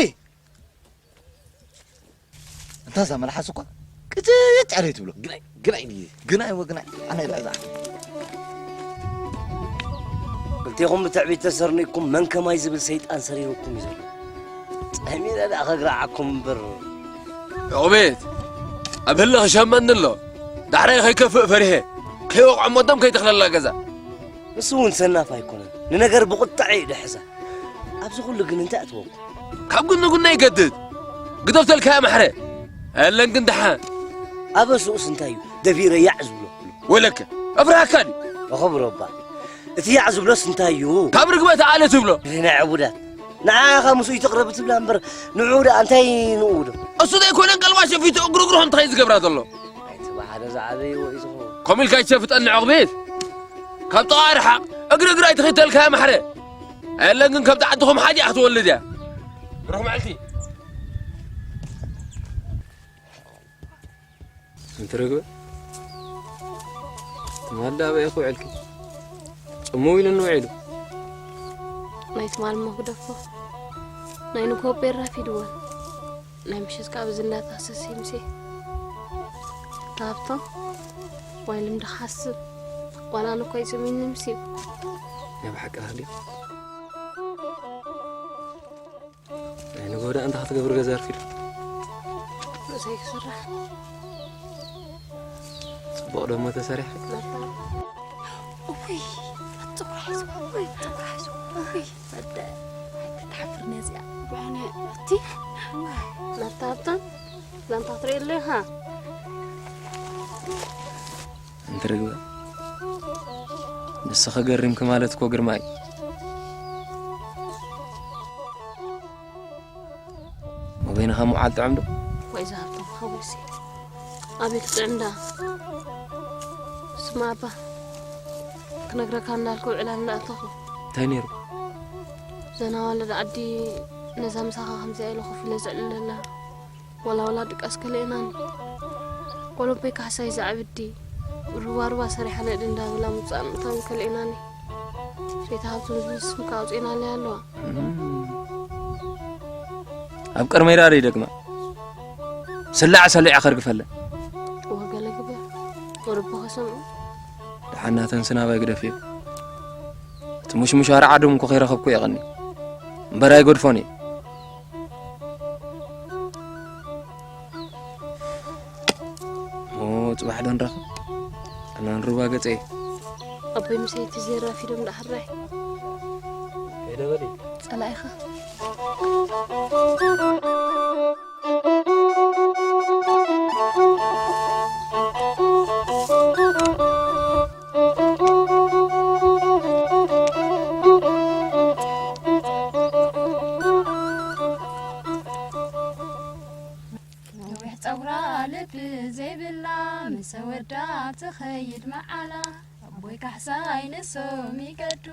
እንታ እዛ መልሓስ እኳ ቅጭጭ ኣለ ትብሎ ግናይ ግናይ ድዩ ግናይ ወ ግናይ ኣነ ኢላ እዛ ክልቴኹም ብትዕቢት ተሰርኒቕኩም መን ከማይ ዝብል ሰይጣን ሰሪርኩም እዩ ዘሎ ጸሚረ ደኣ ከግራዓኩም እምበር ዕቑቤት ኣብ ህልኽ ሸመኒ ኣሎ ዳሕራይ ከይከፍእ ፈሪሄ ከይወቕዖ ሞቶም ከይተኽለላ ገዛ ንሱ እውን ሰናፍ ኣይኮነን ንነገር ብቁጣዕ እዩ ድሕዛ ኣብዚ ኩሉ ግን እንታይ ኣትወኩም ካብ ጉኒ ጉና ይገድድ ግደፍ ተልካያ ማሕረ ኣየለን ግን ደሓን ኣበ ስኡስ እንታይ እዩ ደፊረ ያዕ ዝብሎ ወለከ እፍራካ ድዩ ኣኸብሮ እባ እቲ ያዕ ዝብሎስ እንታይ እዩ ካብ ርግበ ተኣለ ትብሎ ናይ ዕቡዳት ንዓኻ ምስኡ ይትቕረብ ትብላ እምበር ንዑ ደኣ እንታይ ንኡ ዶ እሱ ዘይኮነ ቀልባ ሸፊቱ እግርግርኹም እንታይ ዝገብራ ዘሎ ኣይትባሓደ ዝዓበይዎ እዩ ዝኸውን ከምኡ ኢልካ ይትሸፍጠኒ ዕቑቤት ካብ ጥቓ ርሓቕ እግርግር ኣይትኽተልካያ ማሕረ ኣየለን ግን ከምቲ ዓድኹም ሓዲኣ ክትወልድ እያ ብሩኽ መዓልቲ ኣንቲ ርግበ ትማል ደኣ ኣበይ ኢኺ ውዒልኪ? ጽምው ኢሉኒ ውዒሉ። ናይ ትማል እሞ ግደፎ ናይ ንግሆ ቤራ ፊድወን ናይ ምሸት ካብ እዚ እንዳታሰስ ይምሴ ታብቶም ዋይ ልምዲ ክሓስብ ዋላ ንኮይ ጽሚኒ ምሲብ ናይ ብሓቂ ራህዲ ናይ ንግሆ ደኣ እንታይ ክትገብሪ ገዛ ኣርፊዱ ርእሰይ ክስራሕ ጽቡቕ ደሞ ተሰሪሐ እውይ ኣትጽጉራ ሒዝዋ እውይ ኣትጽጉራ ሒዝዋ እውይ በደ ኣይተትሓፍርኒ እዚኣ ብዓነ እቲ ናታ ሃብታም ዛንታ ትርእየሉ ኢኻ እንተ ርግበ ንስኺ ገሪምኪ ማለት እኮ ግርማይ ወበይንኻ ምውዓል ጥዑም ዶ ወይ ዝሃብቶም ሓወሲ ኣቤት ጥዕምዳ ስማ ኣባ ክነግረካ እንዳልኩ ውዕላ እንዳእተኹ እንታይ ነይሩ ዘና ወለድ ዓዲ ነዛ ምሳኻ ከምዚኣ ኢለ ኮፍ ኢለ ዘዕልለላ ዋላ ዋላ ድቃስ ከልእናኒ ወለቦይ ካሕሳይ ዝዓብዲ ሩባ ሩባ ሰሪሓ ነእዲ እንዳበላ ምጻእ ምእታውን ከልእናኒ ሸይታ ሃብቶም ዝብል ስም ከዓ ኣውፅእናለይ ኣለዋ ኣብ ቅርመይ ዳር ይደግማ ስላዕ ሰሊዓ ከርግፈለን ወገለ ግበር ወለቦ ከሰምዑ ደሓናተን ስናባይ ግደፍዮ እቲ ሙሽሙሽ ኣርዓዶም እኮ ከይረኸብኩ የቐኒ እምበር ኣይገድፎን እየ ሞ ጽባሕ ዶ ንራኸብ ኣነ ንሩባ ገጸ እየ ኣቦይ ምሰይቲ ዘራፊዶም ዳሕራይ ከይደበል ጸላኢኻ ነዊሕ ጸጉራ ልቢ ዘይብላ ምስ ወዳ ትኸይድ መዓላ ወይ ካሕሳይ ንሶም ይቀዱ፣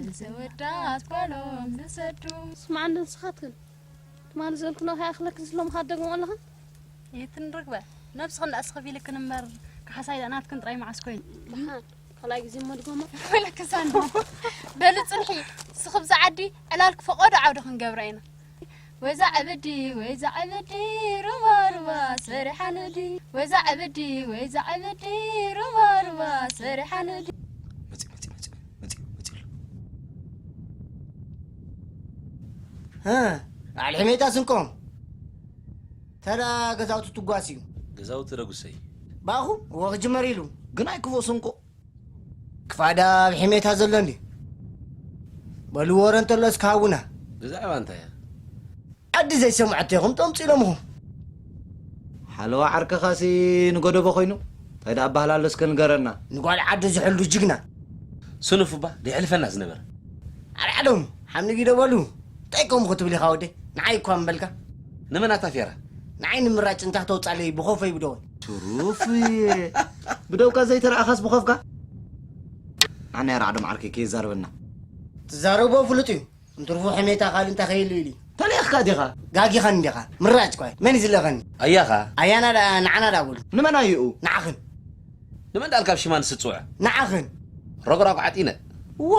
ንዘወዳት ጓሎም ዝሰዱ። ስማዕ እንዶ ንስኻትክን፣ ትማሊ ዘልክኖ ከይኣኽለክን ስለ ምኻድ ደግሞ ኣለኽን? የትን ርግበ፣ ነብስኽን ደኣ ስኽፍ ኢልክን እምበር፣ ካሕሳይ ደኣ ናትክን ጥራይ መዓስ ኮይኑ። ደሓን፣ ካልኣይ ግዜ እሞ ድገሞ። ወለክሳን። በሊ ጽንሒ፣ ስኽብ ዝዓዲ፣ ዕላልክ ፈቐዶ ዓውዲ ክንገብራ ኢና። ወዛ ዕብዲ፣ ወዛ ዕብዲ፣ ሩባ፣ ሩባ፣ ሰሪሓ ንዲ። ወዛ ዕብዲ፣ ወዛ ዕብዲ፣ ሩባ፣ ሩባ፣ ሰሪሓ ንዲ። መጺ፣ መጺ፣ መጺ፣ መጺ፣ መጺ ኣሎ። እ፣ በዓል ሕሜታ ስንቆም። ተዳ ገዛውቲ ትጓስ እዩ። ገዛውቲ ደጉሰይ። ባኹ፣ እወ ክጅመር ኢሉ። ግን ኣይክፎ ስንቆ። ክፋዳ ኣብ ሕሜታ ዘሎ እንዲ። በሉ ወረ እንተሎ እስከ ሃቡና። ብዛዕባ እንታይ እያ? ዓዲ ዘይሰምዐቶ ኢኹም ተምጽኡ ኢሎምኹም። ሓለዋ ዓርከኻሲ ንጎደቦ ኮይኑ፣ እንታይ ደኣ ኣባህላ ኣሎ እስከ ንገረና። ንጓል ዓዲ ዝሕሉ ጅግና። ስኑፍ እባ ደይሕልፈና ዝነበረ። ኣልዓሎም፣ ሓምኒ ጊዶ በሉ። እንታይ ከምኡ ክትብል ኢኻ ወደይ? ንዓይ እኳ እምበልካ። ንመን ኣታ ፌራ? ንዓይ ንምራጭ እንታይ ክተውጻለይ ብኾፈይ ብደወይ። ትሩፍ። ብደውካ ዘይተረኣኻስ ብኾፍካ? ኣነ ራዕዶም ዓርከይ ከየዛርበና። ትዛረቦ ፍሉጥ እዩ። እንትርፉ ሕሜታ ካልእ እንታይ ከይህሉ ኢሉ እዩ። ተለኢኽካ ዲኻ? ጋጊኻን እንዲኻ። ምራጭ ኳይ። መን እዩ ዝለኸኒ? ኣያኻ? ኣያና ደኣ ንዓና ደኣ በሉ። ንመን ኣየኡ? ንዓኽን። ንመን ደኣ ኣልካ ኣብ ሽማ ንስጽውዕ? ንዓኽን። ረጉራጉ ዓጢነ። ዋ!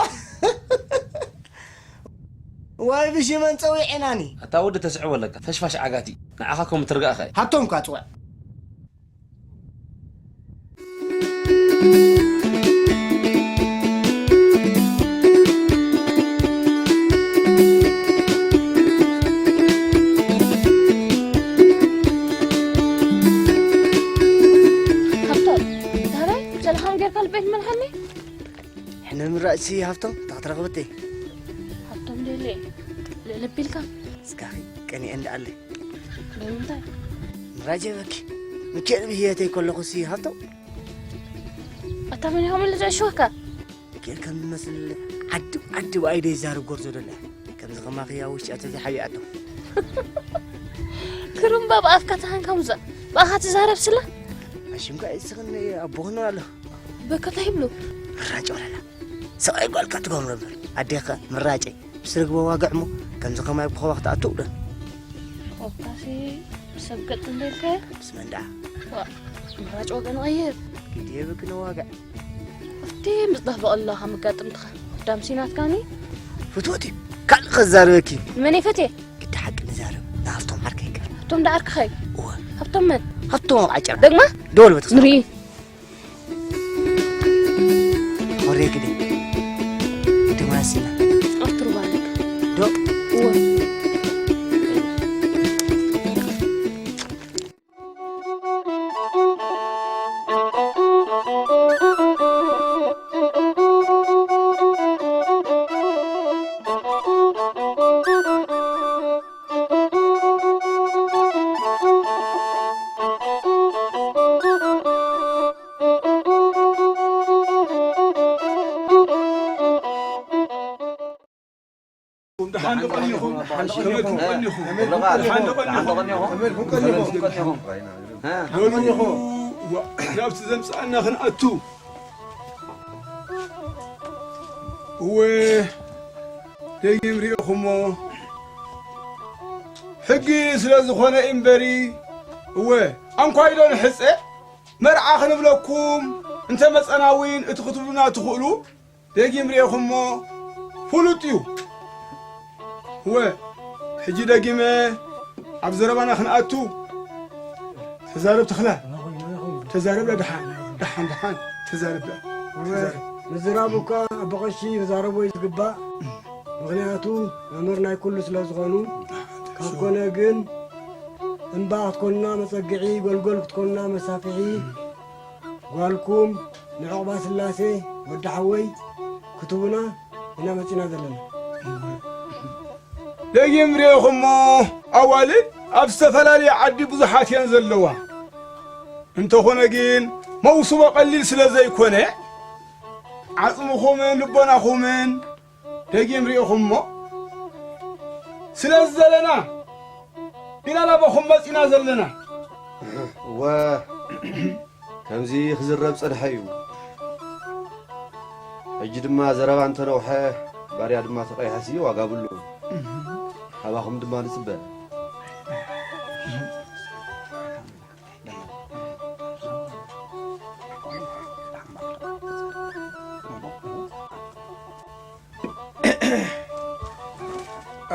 ዋይ ብሽመን ጸዊዕናኒ። ኣታ ወዲ ተስዕቦ ኣለካ። ፈሽፋሽ ዓጋቲ። ንዓኻ ከም ትርጋእኻ እዩ። ሃብቶም እኳ ጽውዕ። ሃብቶም፣ እንታይ? ሰላም ጌርካ ልበይ ትመልሓኒ? ሕነ ምራጭሲ ሃብቶም፣ እንታይ ክትረኽበተይ? ሃብቶም ደልየ፣ ልዕል ኣቢልካ። ስጋኺ ቀኒኤ እንዳ ኣለ። ንምንታይ? ምራጭ የበኪ። ምክኤል ብህየተይ ከለኹሲ ሃብቶም። ኣታ መን ኢኻ መለጃ እሽወካ? ምክኤል ከም ዝመስል ዓዲ ዓዲ ብኣይ ደይዛረብ ጎርዞ ደለ። ከምዚ ከማኺ ኣብ ውሽጢ እያ ተዘይሓቢኣቶ። ክሩምባ ብኣፍካ ተሃንካ ሙዛ። ብኣኻ ትዛረብ ስላ? ኣሽምካ እስኽን ኣቦኽን ኣሎ። በከታ ይብሉ። ምራጭ ወለላ። ሰብኣይ ጓልካ ትገብሮ እምበር። ኣዴኻ ምራጨይ። ምስ ርግበ ዋግዕ እሞ ከምዚ ከማይ ብኸባ ክትኣቱ ውደን። ኦካሲ ሰብ ገጥ እንዴልከ? ምስ መን ደኣ? ዋ፣ ምራጭ ወገን ቐይር። ግዲ የብክን ዋግዕ። ኣብቲ ምጽዳፍ በቐላ ካብ መጋጥምትኻ። ዳምሲ ናትካኒ? ፍትወት እዩ። ካልእ ከዛርበኪ። ንመን እየ ፈትየ? ግዲ ሓቂ ንዛረብ። ንሃብቶም ዓርከይ ይቅር። ሃብቶም ደኣ ዓርክኻ እዩ? እወ። ሃብቶም መን? ሃብቶም ኣብ ዓጨራ። ደግማ? ደወል በተስፋ። ንርኢ። ሆሬ ግዲ። ድማሲና። ኣርቱር ባለክ። ዶ? እወ። ደሓን ዶ ቀኒኹም? ከመይ ቀኒኹም? ደሓን ዶ ቀኒኹም? በሉ፣ ናብቲ ዘምጽኣና ክንኣቱ። እወ፣ ደጊም ርኢኹሞ። ሕጊ ስለ ዝኾነ እምበሪ፣ እወ፣ ኣንኳይዶ ንሕጸ፣ መርዓ ክንብለኩም እንተ መጸና እውን እቲ ክትብሉና ትኽእሉ፣ ደጊም ርኤኹሞ ፍሉጥ እዩ። እወ፣ ሕጂ ደጊመ ኣብ ዘረባና ክንኣቱ። ተዛረብ ተኽለ፣ ተዛረብ ደሓን፣ ደሓን፣ ደሓን፣ ተዛረብ፣ እወ፣ ተዛረብ። ምዝራብ እኳ ኣቦ ቀሺ ክዛረቦ እዩ ዝግባእ። ምኽንያቱ መምህር ናይ ኩሉ ስለ ዝኾኑ። ካብ ኮነ ግን እምባ ክትኮኑና መጸግዒ፣ ጎልጎል ክትኮኑና መሳፍሒ፣ ጓልኩም ንዕቑባ ስላሴ ወዲ ሓወይ ክትቡና ኢና መጺና ዘለና። ደጊም ርኤኹሞ ኣዋልድ ኣብ ዝተፈላለየ ዓዲ ብዙሓት እየን ዘለዋ። እንተኾነ ግን መውስቦ ቀሊል ስለ ዘይኮነ ዓጽምኹምን ልቦናኹምን ደጊም ርኢኹሞ ስለ ዘለና ኢና ናባኹም መጺና ዘለና። እወ፣ ከምዚ ክዝረብ ጸድሐ እዩ። ሕጂ ድማ ዘረባ እንተነውሐ፣ ባርያ ድማ ተቐይሐሲ ዋጋ ብሉ። ካባኹም ድማ ንጽበ።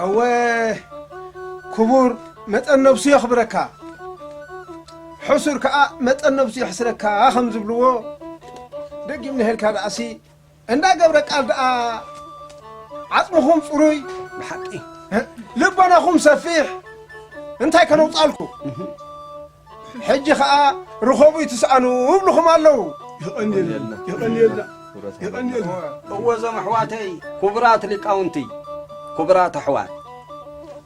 እወ፣ ክቡር መጠን ነብሱ የኽብረካ፣ ሕሱር ከኣ መጠን ነብሱ የሕስረካ ከም ዝብልዎ፣ ደጊም ንሄልካ ደኣሲ እንዳ ገብረ ቃል ደኣ ዓጽምኹም ጽሩይ፣ ብሓቂ ልቦናኹም ሰፊሕ፣ እንታይ ከነውጻልኩ? ሕጂ ኸኣ ርኸቡ ይትስኣኑ እብልኹም ኣለዉ። የቐንየልና፣ የቐንየልና፣ የቐንየልና። እወ፣ እዞም ኣሕዋተይ፣ ክቡራት ሊቃውንቲ፣ ክቡራት ኣሕዋት፣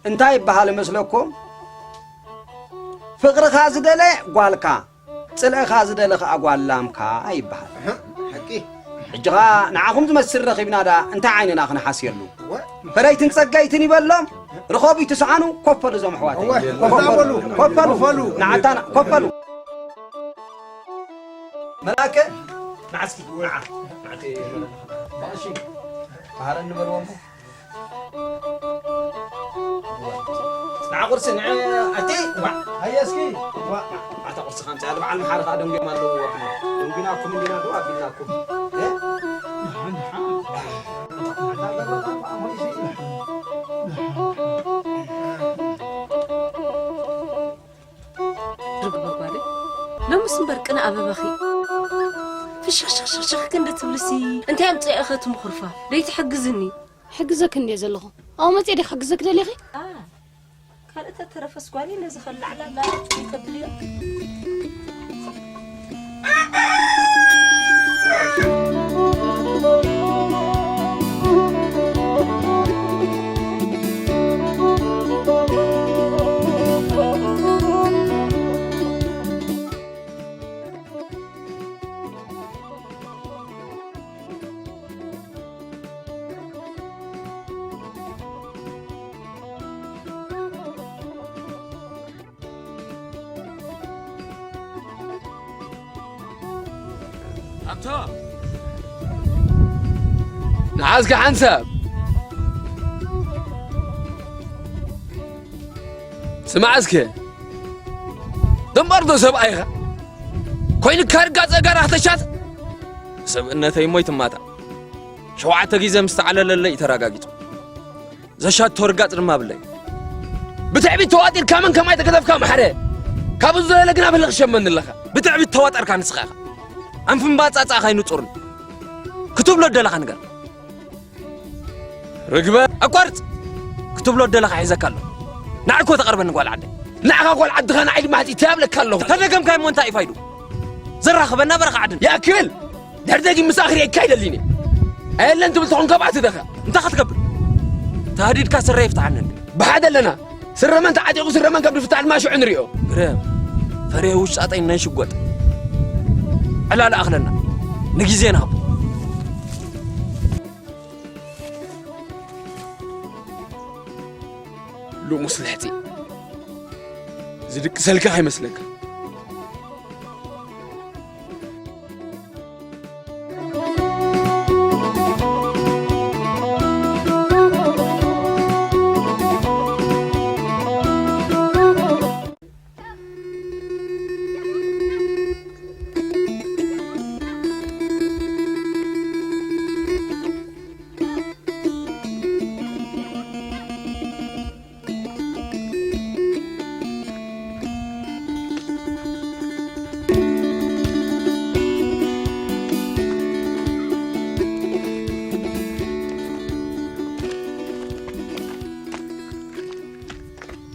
እንታይ ይበሃል መስለኩም? ፍቕርኻ ዝደለ ጓልካ፣ ጽልእኻ ዝደለ ኸኣ ጓል ላምካ ይበሃል። ኣህ፣ ሓቂ። ሕጂ ኸኣ ንዓኹም ዝመስል ረኺብና ደኣ እንታይ ዓይንና ክንሓስየሉ? እወ። ፈረይትን ጸገይትን ይበሎም፣ ርኸቡ ይትስኣኑ፣ ኮፈሉ እዞም ኣሕዋተይ። እወ፣ ኮፈሉ፣ ኮፈሉ፣ ኮፈሉ። ኮፈሉ። ንዓታና፣ ኮፈሉ። መላከ፣ ንዓ እስኪ፣ ንዓ፣ ንዓ፣ እሺ፣ መሃረኒ በልዎ እሞ። ንዓ ቁርሲ፣ ንዓ፣ ኣቲ፣ ዋ፣ ሃየ እስኪ፣ ዋ፣ ኣታ ቁርሲ ከምጽእ፣ ኣቲ በዓል መሓሪ ኸኣ ደንጉዮም ኣለዉ፣ ወርድና። ደንጉናኩም እንዲና ዶ ኣቢልናኩም? እ? ንሓ፣ ንሓ። ኣታ ገበታ፣ ኣሞ፣ እሺ። ርግበ ጓለይ፣ ሎምስ እምበር ቅነ ኣበባኺ ፍሽኽሽኽሽኽ ክንዲ ትብልሲ፣ እንታይ ኣምጺኤ ኢኺ እቲ ምኹርፋፍ? ደይትሕግዝኒ? ሕግዘክ እንድየ ዘለኹ። ኣብኡ መጺኤ ድየ ክሕግዘክ ደሊኺ? ኣ፣ ካልእ ተተረፈስ ጓለይ ነዚ ከላዕላላ ይተብልዮ። ኣቶ፣ ንዓ እስከ ሓንሳብ ስማዕ እስከ፣ ደንባርዶ ሰብኣይ ኢኻ? ኮይኑካ ርጋጸ ጋራ ክተሻት? ሰብእነተይ እሞ ይትማታ። ሸውዓተ ግዜ ምስ ተዓለለለይ እዩ ተረጋጊጹ። ዘሻቶ ርጋጽ ድማ ብለይ። ብትዕቢት ተዋጢርካ መን ከማይ ተገደፍካ ማሕረ። ካብኡ ዝለለ ግና ብልኽ ሸመኒ ኣለኻ። ብትዕቢት ተዋጠርካ ንስኻ ኢኻ። ኣንፍን ባጻጻኻ ኣይንጹርን። ክትብሎ ደለኻ ንገር። ርግበ፣ ኣቋርጽ! ክትብሎ ደለኻ ሒዘካ ኣለኹ። ንዓይ እኮ ተቐርበኒ ጓል ዓደይ። ንዓኻ ጓል ዓድኻ ንዓይ ድማ ሕጺ ተያብለካ ኣለኹ። ተደገምካዮ እሞ እንታይ እዩ ፋይዱ? ዘራኽበና በረኻ ዓድን። ይኣክል! ድሕሪ ደጊም ምሳኺ ርእየካ ኣይደልን እየ። ኣየለን ትብል ተኾንካ ብኣቲ ደኻ። እንታይ ክትገብር? ተሃዲድካ ስረ ይፍትሓኒ እንዲ። ብሓደ ኣለና። ስረመን ተዓጢቑ ስረመን ከም ዝፍታሕ ድማ ሽዑ ንሪኦ። ግረም፣ ፈሪሀ ውሽጣጠይ ነንሽጎጥ። ዕላል ኣኽለና። ንግዜ ንሃቦ። ልሙስ ልሕጺ ዝድቅሰልካ ከይመስለካ።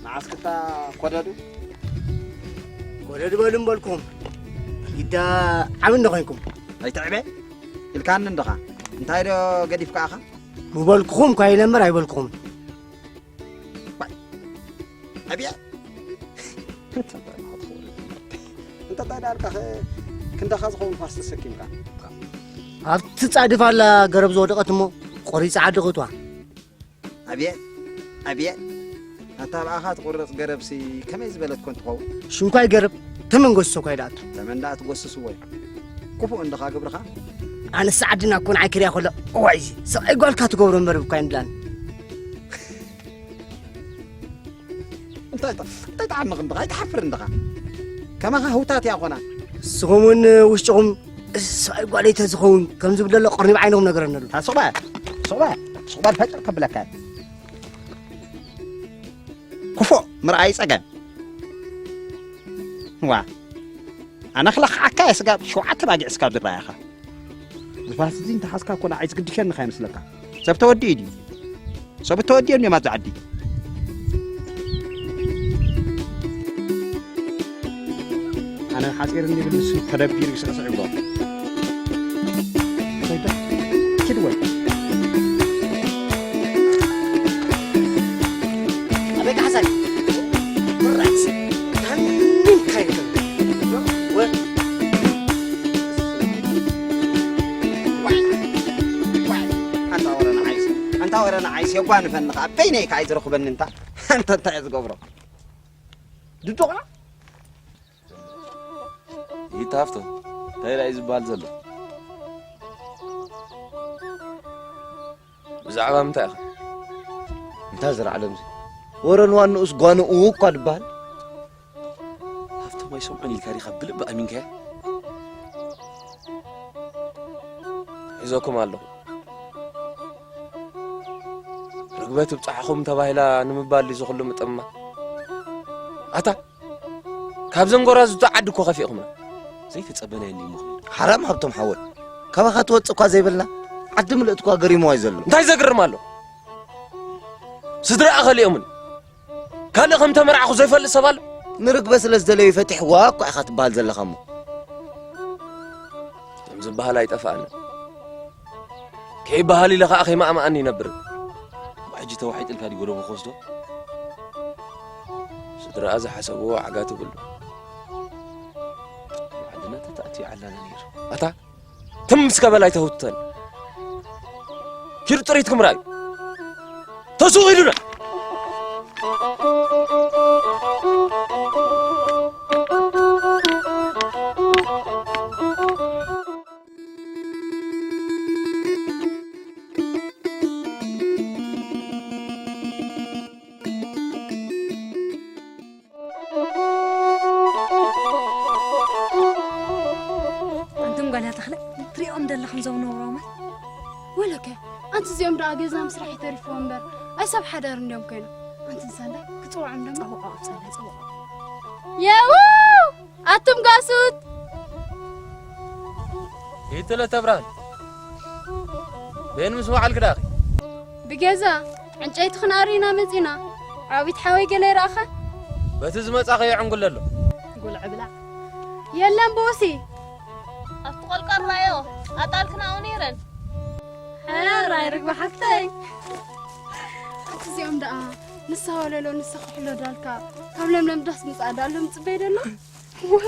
መዓስክታ ኮደዱ? ኮደዱ በሉ እምበልኩም። ግዳ ዓቢ እንዶ ኮይንኩም። ኣይትዕበ ኢልካኒ እንዶኻ። እንታይ ዶ ገዲፍካ ኢኻ? ምበልኩኹም እኳ ኢለ እምበር ኣይበልኩኹምን። ባይ። ኣብየ። እንተ እንታይ ዳርካ ኸ ክንዳኻ ዝኸውን ፋስ ተሰኪምካ? ኣብቲ ጻድፍ ኣላ ገረብ ዝወደቐት እሞ ቆሪጻ ዓዲ ቕትዋ። ኣብየ፣ ኣብየ። ኣታ ብኣኻ ትቑረጽ ገረብሲ ከመይ ዝበለት ኮን ትኸውን? ሽንኳይ ገረብ ተመን ጎስሶ እኳ ይድኣቱ። ተመን ደኣ ትጎስስዎ እዩ። ክፉእ እንድኻ ግብርኻ። ኣነስ ዓድና እኮ ንዓይ ክሪኣ ከሎ፣ እዋይ፣ እዚ ሰብኣይ ጓልካ ትገብሮ እምበር እኳ ኣይንብላን። እንታይ ጣ-፣ እንታይ ጣዕሚ ክንድኻ? ኣይትሓፍርን ድኻ? ከማኻ ህውታት እያ ኾና። ንስኹም እውን ውሽጥኹም፣ እዚ ሰብኣይ ጓለይ ተዝኸውን ከም ዝብል ዘሎ ቅርኒ ብዓይንኹም ነገረኒ ኣሎ። ታ ሱቕ በል፣ ሱቕ በል፣ ሱቕ በል፣ ፈጭር ከብለካ። ክፉእ ምርኣይ ጸገም። ዋ፣ ኣነ ክለኽዓካ እየ ስጋብ ሸውዓተ ባጊዕ ስጋብ ዝረኣየኻ። ንፋስ እዚ እንተሓዝካ እኮ ንዓይ ዝግድሸኒ ከይመስለካ። ሰብ ተወዲኡ ድዩ? ሰብ ተወዲኦም እዮም ኣብዚ ዓዲ። ኣነ ሓፂር እንዲብል ንሱ ተደቢሩ ይስዕስዕ ይብሎ። ኪድ ወይ። ኣበይ ካሕሳይ? ብራይስ። ታኒምካ ይብል። ወ-፣ ዋይ፣ ዋይ። ኣንታ ወረ ንዓይስ፣ ኣንታ ወረ ንዓይስ የጓንፈኒ ኸዓ። በይነይ ከዓ እዩ ዝረኽበኒ እንታ። ኣንታ እንታይ እየ ዝገብሮ? ድዱቕ ነው? ይታ ሃፍቶም፣ እንታይ ደኣ እዩ ዝበሃል ዘሎ? ብዛዕባ ምንታይ ኢኻ? እንታይ ዘር ዓለምዚ? ወረ ንዋንኡስ ጓንኡ እኳ ድበሃል። ሃፍቶም ኣይሰምዖን ኢልካ ዲኻ ብልቢ ኣሚንካዮ? ሒዞኩም ኣለኹ። ርግበት ይብጻሕኹም ተባሂላ ንምባል ድዩ እዚ ኩሉ ምጥምማት? ኣታ ካብ ዘንጎራዙ ዓዲ እኮ ከፊእኹምና። ዘይተጸበናዮ እንዲዩ ምኽኑ። ሓራም ሃብቶም ሓወይ። ካባኻ ትወጽእ እኳ ዘይብልና፣ ዓዲ ምልእቲ እኳ ገሪምዋ እዩ ዘሎ። እንታይ ዘግርም ኣሎ? ስድራኣ ከሊኦምን ካልእ ከም ተመርዓኹ ዘይፈልጥ ሰብ ኣሎ? ንርግበ ስለ ዝደለዩ ፈቲሕዋ እኳ ኢኻ ትበሃል ዘለኻ እሞ። ከም ዝበሃል ኣይጠፍኣንን። ከይበሃል ኢለ ኸዓ ከይማእማኣኒ ይነብር። ሕጂ ተዋሒጥልካ ድዩ ጎደቦ ክወስዶ? ስድራኣ ዝሓሰብዎ ዋዕጋ ትብሉ። ዓድና ተታእትዩ ዓላና ነይሩ። ኣታ ትም እስከ በል ኣይተህውተን። ኪዱ ጥሪትኩም ርኣዩ። ተስኡ ኢሉና። ኣንቱም ጓል ተኽለ፣ ትሪኦም ዘለኹም ዞም ነውሮማት። ወለከ፣ ኣንቲ እዚኦም ደኣ ገዛ ምስራሕ ይተሪፍዎ እምበር፣ ኣይ ሰብ ሓዳር እንዲዮም ኮይኖም። ኣንቲ ንሳንዳ ክጽውዖም ደሞ። ጸውዖ፣ ጸውዖ፣ ጸውዖ። የው! ኣቱም ጋሱት! ይትለ ተብራን። ቤን ምስ በዓልክ ዳኺ? ብገዛ ዕንጨይቲ ክንኣሪ ኢና መጺና። ዓቢት ሓወይ ገለ ይረኣኻ? በቲ ዝመጻ ከየዕንጉለ ኣሎ። ጉልዕ ብላ። የለን ቦሲ። ኣብቲ ቆልቋል ራዮ ኣጣልክናኦ ነይረን። ሕራይ ርግቢ ሓፍተይ። ኣቲ እዚኦም ደኣ ንሳ ወለሎ ንሳ ክሕሎ ዳልካ ካብ ለምለም ዳስ ምጻእ ዳሎም ጽበይ ደሎ። ዋ!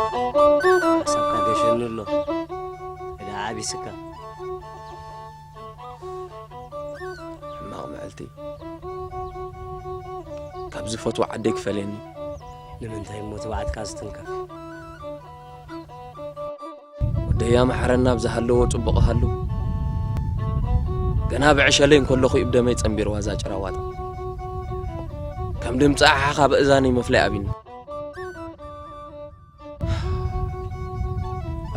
ሓሳብካ ገሸኒ ኣሎ። እዳ ዓቢስካ። ሕማቕ መዓልቲ። ካብ ዝፈትዎ ዓደይ ክፈልየኒ። ንምንታይ እሞ ትብዓትካ ዝትንከፍ? ወደያ መሓረና ኣብ ዝሃለዎ ጽቡቕ ሃሉ። ገና ብዕሸለይ እንከለኹ እዩ ብደመይ ጸንቢርዋ እዛ ጭራዋጣ። ከም ድምጺ ኣሓ ካብ እዛነይ መፍለይ ኣብዩኒ።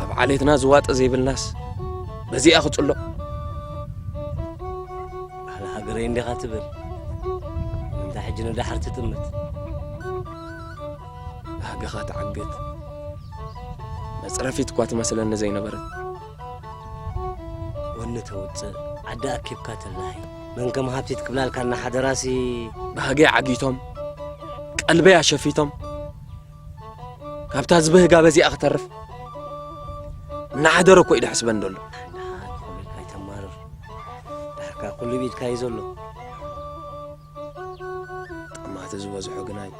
ኣብ ዓሌትና ዝዋጠ ዘይብልናስ በዚኣ ክጽሎ። ባህሊ ሃገረይ እንዲኻ ትብል። ንምንታይ ሕጂ ንዳሕር ትጥምት? ባህግኻ ትዓግት። መጽረፊት እኳ ትመስለኒ ዘይነበረት። ወኒ ተውጽእ፣ ዓዲ ኣኪብካ ተላሂ። መን ከም ሃብቲት ክብላልካ እናሓደራሲ። ባህገይ ዓጊቶም፣ ቀልበይ ኣሸፊቶም። ካብታ ዝበህጋ በዚኣ ክተርፍ። እናሓደረ እኮ እዩ ደሕስበን ዘሎ። ደሓን፣ ደሓን፣ ኩሉ ኢድካ ኣይተማርር። ድሕርካ ኩሉ ብኢድካ እዩ ዘሎ። ጠማቲ ዝበዝሖ ግናይ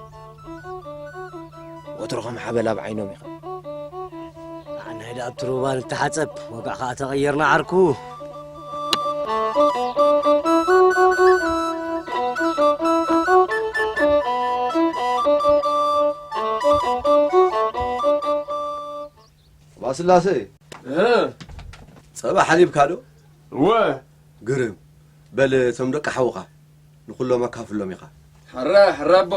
ወትሩ ከም ሓበል ኣብ ዓይኖም ኢኻ። ንዓናይ ደኣ ኣብቲ ሩባ ንተሓጸብ፣ ወግዕ ከኣ ተቐየርና ዓርኩ። ስላሴ፣ እ። ጸባ ሓሊብካ ዶ? እወ። ግርም። በል፣ እቶም ደቂ ሓውኻ ንኹሎም ኣካፍሎም ኢኻ። ሕራ፣ ሕራ ኣቦ።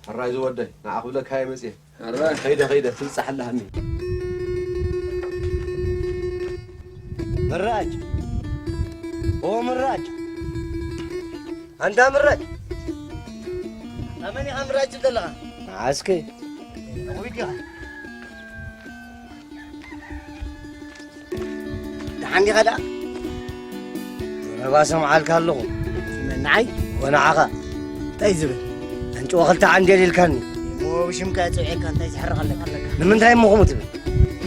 ሕራይ ዝወደይ፣ ንዓ ክብለካ እየ መጽየ። ሕራ። ከይደ፣ ከይደ፣ ትብጻሕ ኣለሃኒ። ምራጭ። ኦ ምራጭ። ኣንታ ምራጭ። ኣመን ኢኻ ምራጭ ዘለኻ? ንዓስከ? ዊድኻ? ደሓን ዲኻ ደኣ? ዘረባ ሰምዓልካ ኣለኹ። መን ንዓይ? ወ ንዓኻ። እንታይ ዝብል? ኣንጭዋ ክልተ ዓንዴል ኢልካኒ። እሞ ብሽምካ እየ ጸዊዐካ፣ እንታይ ዝሕርቕ ኣለካ? ንምንታይ እሞ ከምኡ ትብል?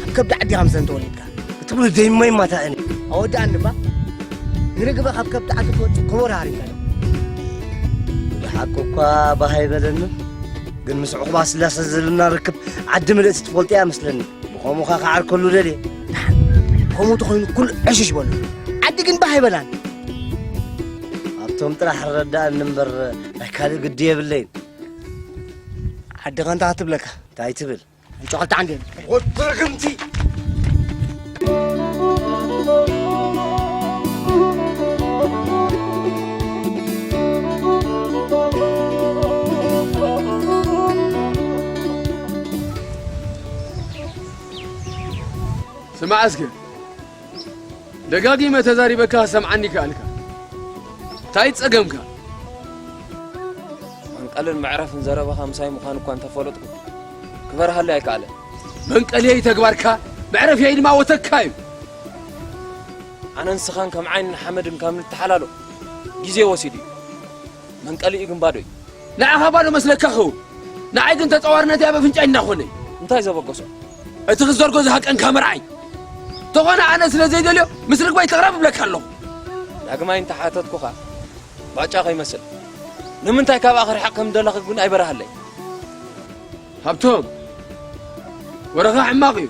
ኣብ ከብዲ ዓዲ ከም ዘን ተወሊድካ። እትብሉ ደይሞ ይማታእኒ። ኣወዳእኒ እባ። ንርግበ ካብ ከብዲ ዓዲ ትወጽእ ኮቦሮ ሃሪምካ። ብሓቂ እኳ ባህ ኣይበለኒ፣ ግን ምስ ዑቕባ ስላሰ ዘለና ርክብ ዓዲ ምልእቲ ትፈልጦ እያ መስለኒ። ብኸምኡ ኸኣ ክዓርከሉ ደልየ። ከምኡ ተኾይኑ ኩሉ ዕሽሽ በሉ። ዓዲ ግን ባህ ኣይበላን። ኣብቶም ጥራሕ ረዳእኒ እምበር ናይ ካልእ ግዲ የብለይን። ዓዲ ኸ እንታይ ትብለካ? እንታይ ትብል? እንጨኸልቲ ዓንዲ። ወዲ ርግምቲ። ስማዕ እስከ፣ ደጋጊመ ተዛሪበካ ሰምዓኒ ከኣልካ። እንታይ ጸገምካ? መንቀልን መዕረፍን ዘረባኻ ምሳይ ምዃኑ እኳ እንተፈለጥኩ፣ ክበርሃለይ ኣይከኣለን። መንቀልየይ ተግባርካ፣ መዕረፍየይ ድማ ወተካ እዩ። ኣነን ንስኻን ከም ዓይንን ሓመድን ካብ ንተሓላሎ ግዜ ወሲዱ እዩ። መንቀሊኡ ግን ባዶ እዩ። ንዓኻ ባዶ መስለካ ኸውን። ንዓይ ግን ተጻዋርነተይ ኣብ ኣፍንጫይ እንዳኾነ እዩ። እንታይ ዘበገሶ? እቲ ክትዘርጎ ዝሃቀንካ መርዓይ። ተኾነ ኣነ ስለ ዘይደልዮ ምስ ርግበይ ትቕረብ እብለካ ኣለኹ። ዳግማይ እንተሓተትኩኻ ባጫ ከይመስል። ንምንታይ ካብኣ ክርሕቕ ከም ደለኺ ግን ኣይበርሃለይ። ሃብቶም፣ ወረኻ ሕማቕ እዩ።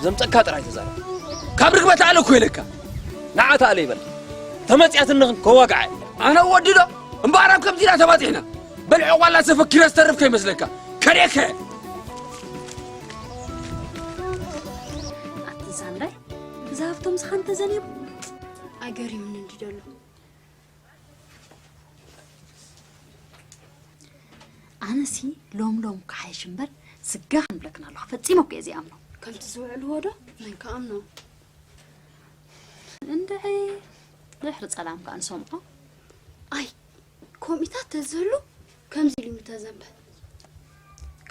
ዘምጸካ ጥራይ ተዛረብ። ካብ ርግበ ተኣለ እኮ ኢለካ። ንዓ ተኣለ ይበል። ተመጽያትኒ ከዋግዓ። ኣነ ወዲ ዶ? እምበኣር ኣብ ከምዚ ኢና ተባጺሕና። በል ዕቋላ ሰፈኪረ ዝተርፍ ከይመስለካ። ከርእየካ እየ። ኣቲ ሳምራይ፣ እዚ ሃብቶም ዝኻ እንተዘንየቡ። ኣገሪምኒ እንዲ ደሎ። ኣነሲ ሎም ሎም ክሓይሽ እምበር ስጋ ክንብለክን ኣለኹ። ፈጺመ እኮ እየ ዘይኣምኖ። ከምቲ ዝውዕልዎ ዶ? መን ክኣምኖ? እንድዒ ድሕሪ ጸላም ከኣ ንሰምዖ። ኣይ፣ ከምኢታት ተዝህሉ ከምዚ ኢሉ ምተዘንበ።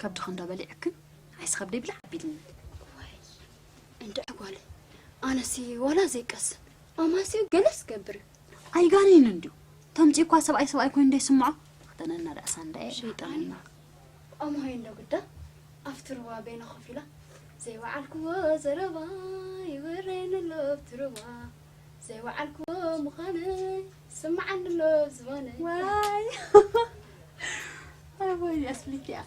ከብድኺ እንዶ በሊዕክን፣ ኣይስ ከብደይ ብላዕ ኣቢልኒ። ዋይ፣ እንድዒ ጓለይ፣ ኣነሲ ዋላ ዘይቀስን፣ ኣማስዩ ገለስ ገብር። ኣይጋነይን እንድዩ። ተምጺእ እኳ ሰብኣይ ሰብኣይ ኮይኑ ደይስምዖ። ክተነና ደኣ ሳንዳኤ፣ ሸይጣን። ክተነና። ኣምሃይ እንዶ ግዳ ኣብቲ ሩባ በይና ኮፍ ኢላ፣ ዘይወዓልክዎ ዘረባ ይወረየኒ ኣሎ ኣብቲ ሩባ። ዘይወዓልክዎ ምዃነይ ስምዓኒ ኣሎ ኣብ ዝባነይ። ዋይ። ኣይ ወይ ኣስሊኪያ።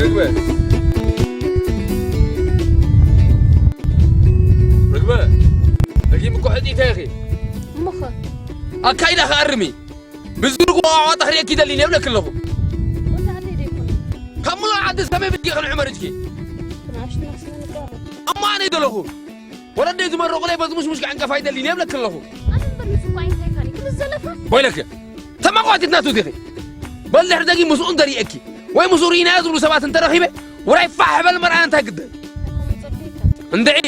ርግበ፣ ርግበ፣ ደጊም እኮ ሕጢተ ኢኺ። እሞኸ? ኣካይዳ ከኣርሚ። ብዝርግኦ ኣዋጣ ክርእየኪ ደሊኒ እብለኪ ኣለኹ። ወዲ ዓደይ ዶ ይኮን? ካብ ምሉእ ዓዲ ሰበይ ብድጌ ክንዕመር እጅኪ። ብንኣሽቱ ነፍሲ ምንጋሩ። እሞ ኣነ ይደለኹ። ወለደይ ዝመረቑለይ በዚ ሙሽሙሽ ክዕንቀፋ ይደሊኒ እብለኪ ኣለኹ። ኣነ እምበር ንሱ እኮ ኣይንታይካን እዩ ትብል ዘለካ? ወይለኪ። ተማቋቲት ናቱ ዲኺ። በል ድሕሪ ደጊም ምስኡ እንተርእየኪ። ወይ ምስኡ ርኢናዮ ዝብሉ ሰባት እንተረኺበ። ውራይ ፋሕ በል መርኣያ እንታይ ግደል። እንድዒ።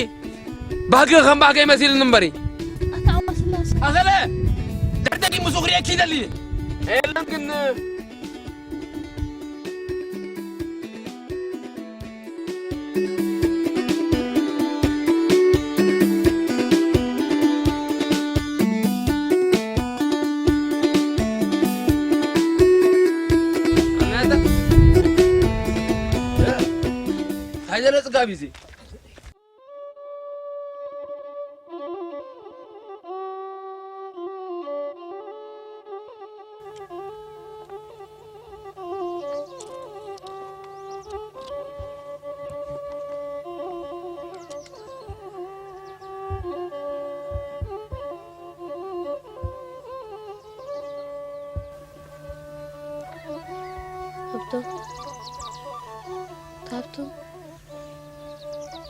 ባህጊ ከም ባህገይ መሲልኒ እምበሪ። ኣታ ኣባ ስላሴ። ኣኸለ! ድሕሪ ደጊም ምስኡ ክርእየኪ ይደሊ። የለን ግን ገለ ጽጋብ እዩ እዚ። ሃብቶም፣ ሃብቶም፣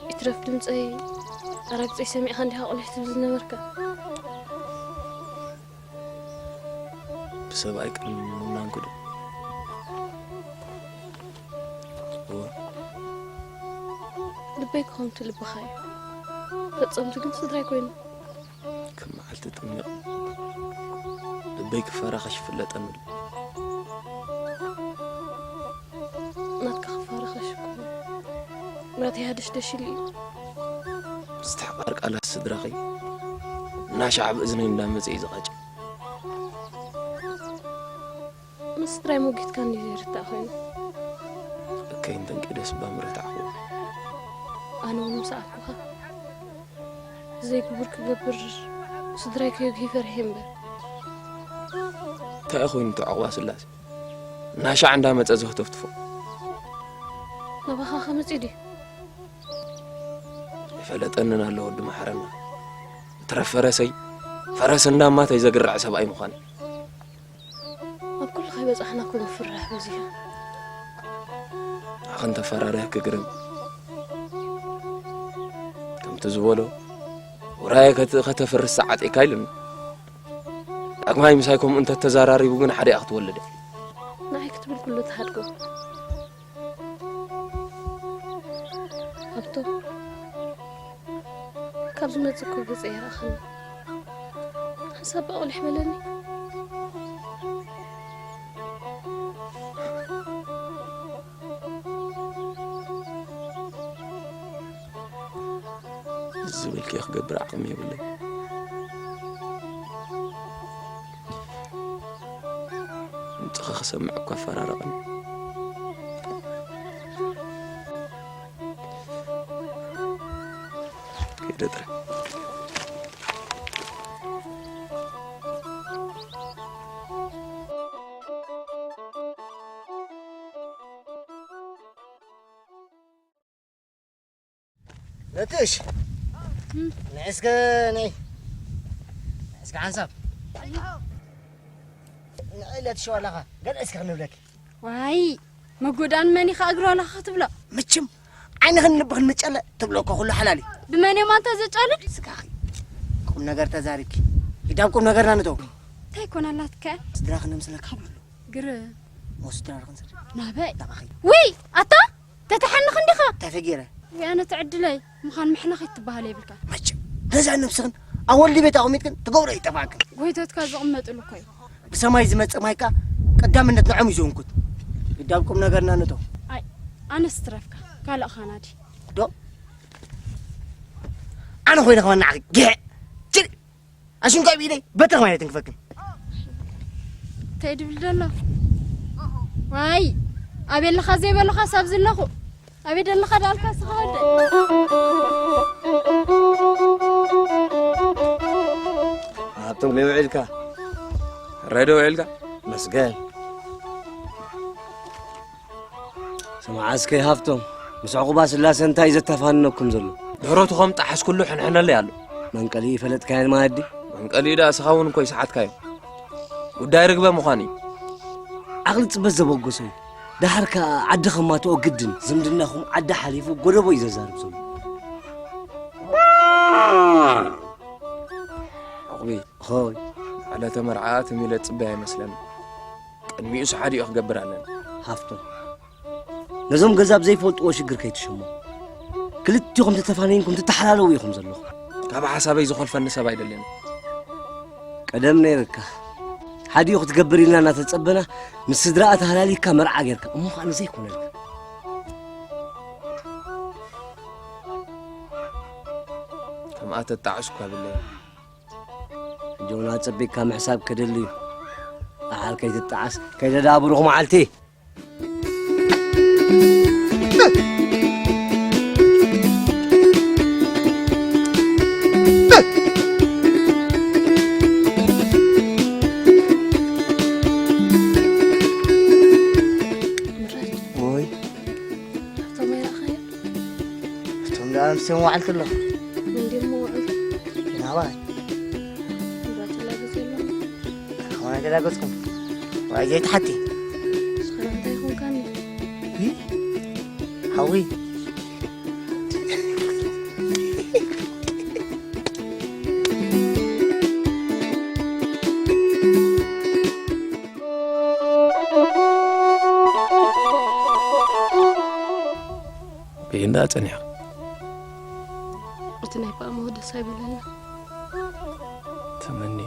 ይትረፍ ድምፀይ ኣራግፀይ ሰሚዕካ እንዲኻ ቁሊሕ ትብል ዝነበርካ። ብሰብኣይ ቅድሚ ምውናንኩ ዶ? እወ። ልበይ ክኾንቱ ልብኻ እዩ። ፈጸምቱ ግን ስድራይ ኮይኑ። ከም መዓልቲ ጥሚቕ ልበይ ክፈረኸሽ ይፍለጠኒ ኣሎ። ናትካ ክፈረኸሽ እኮ ናተይ ሃደሽደሽ ኢሉ እዩ። ምስትሕቓር ቃላት ስድራኺ እናሻዕ ኣብ እዝነይ እንዳመጸ እዩ ዝቐጭ። ምስ ስድራይ ሞጊትካ እንድዩ ዘይርታእ ኮይኑ። እከይ እንተንቀደስ እባ ምረታዕኹ። ኣነ እውን ምስ ኣኩኻ ዘይግቡር ክገብር ስድራይ ከየጉሂ ፈርሒ እምበር። እንታይ ኮይኑ እቲ ዕቑባ ስላሴ? እናሻዕ እንዳመጸ ዘህተፍትፎ። ናባኻ ከመጺእ ድዩ? ይፈለጠንን ኣሎ ወዲ መሓረና። እትረፍ ፈረሰይ፣ ፈረስ እንዳማተይ ዘግርዕ ሰብኣይ ምዃን። ኣብ ኩሉ ከይበጻሕና እኮ ምፍርራሕ በዚሑ። ኣኸ እንተፈራርህ ክግርም። ከምቲ ዝበሎ፣ ውራየ ከት-፣ ከተፍርስ ሰዓት ኢካ ኢሉኒ። ዳግማይ ምሳይ ከምኡ እንተተዘራሪቡ ግን ሓደ ኢኻ ክትወልደ። ንዓይ ክትብል ኩሉ ትሃድጎ። ሃብቶም፣ ካብ ዝመጽእ እኮ ገጸይ ኣይረኣኽን። ሓንሳብ ባቑሊሕ በለኒ። እዚ ዝበልክዮ ክገብር ዓቕሚ የብለይ። ድምፅኻ ክሰምዕ እኳ ኣፈራረቐኒ። ከይደ ጥራይ። ነትሽ፣ ንዒ እስከ ነይ። ንዒ እስከ ሓንሳብ። ንዒ ኢለ ትሸው ኣለኻ። ገለ እስከ ክንብለኪ። ዋይ፣ መጎዳን መን ኢኻ እግሩ ኣለኻ ክትብሎ? መቸም ዓይንኽን ልብኽን ምጨለ ትብሎ እኮ ኩሉ ሓላል እዩ። ብመን እዮም ኣንታ ዘጫልል? ስጋኺ ቁም ነገር ተዛሪብኪ። ሂዳብ ቁም ነገርና ንተው። እንታይ ኮን ኣላትከ? ስድራኽን ነምስለካ ብሎ። ግርም። ሞ ስድራኽን ስድራ። ናበይ? ናባኺ። ውይ፣ ኣታ ተተሓንኽ እንዲኻ። እንታይ ተገይረ? ውይ፣ ኣነ ትዕድለይ ምዃን ምሕናኽ ይትበሃል የብልካ። መቸም ገዛ ነብስኽን ኣብ ወልዲ ቤት ኣቑሚጥክን ትገብሮ ይጠፋእክን። ጎይቶትካ ዝቕመጥሉ እኮ እዩ። ብሰማይ ዝመጽእ ማይካ ቀዳምነት ንዖም እዩ ዝውንኩት። ግዳብ ቁም ነገርና ንቶ። ኣይ፣ ኣነስ ትረፍካ። ካልእ ኻናዲ። ዶ? ኣነ ኮይነ ከማን ንዓኺ ግዕ። ችል። ኣሽንኳይ ብኢደይ በትሪ ከማን ኣይትንክፈክን። እንታይ ድብል ዘሎ? ዋይ፣ ኣበይ ኣለኻ ዘይበለኻስ ኣብዚ ኣለኹ። ኣበይ ደለኻ ዳልካ ስኻ ወደ? ሃብቶም፣ ከመይ ውዒልካ? ሕራይ ዶ ውዒልካ? መስገን። ስማዕ እስከ ሃብቶም፣ ምስ ዕቑባ ስላሰ እንታይ እዩ ዘተፋንነኩም ዘሎ? ደረቱ ከም ጣሕስ ኩሉ ሕንሕነለይ ኣሎ። መንቀሊ ይፈለጥካየን ማለት ድዩ? መንቀሊ ደኣ እስኻ እውን እኮ ይሰሓትካዮ። ጉዳይ ርግበ ምዃን እዩ። ዓቕሊ ጽበት ዘበገሶ እዩ። ደሓር ከኣ ዓዲ ከማትኦ ግድን፣ ዝምድናኹም ዓዲ ሓሊፉ ጎደቦ እዩ ዘዛርብ ዘሎ። ዕቑቢ። ሆይ። ዕለተ መርዓ ትም ኢለ ጽበያ ኣይመስለኒ። ቅድሚኡስ ሓዲኡ ክገብር ኣለኒ። ሃፍቶም። ነዞም ገዛ ብዘይፈልጥዎ ሽግር ከይትሽሞ። ክልቲኹም ተተፋነይንኩም ትተሓላለዉ ኢኹም ዘለኹም። ካብ ሓሳበይ ዝኾልፈኒ ሰብ ኣይደልን። ቀደም ነይርካ። ሓዲኡ ክትገብር ኢልና እናተጸበና፣ ምስ ስድራኣ ተሃላሊካ መርዓ ጌርካ። እሞ ኸኣ ንዘይኮነልካ። ከምኣ ተጣዕስኳ ብለይ። ሕጂ እውን ኣጸቢቕካ ምሕሳብ ከደሊ እዩ። ደሓር ከይትጠዓስ፣ ከይተዳብሩኹ መዓልቲ። ስም ዋዕልቲ ኣሎ። እንዴ መውዕል? ናባይ? እንዳተላገሰ ኣሎ። ኣነ ተላገስኩም። ዋይ ዘይትሓቲ። ስኻ እንታይ ኾንካኒ? እ? ሓዊ። ብእንዳ ጸኒሕካ። እቲ ናይ ፓእሞ ደስ ኣይበለኒ። ተመኒ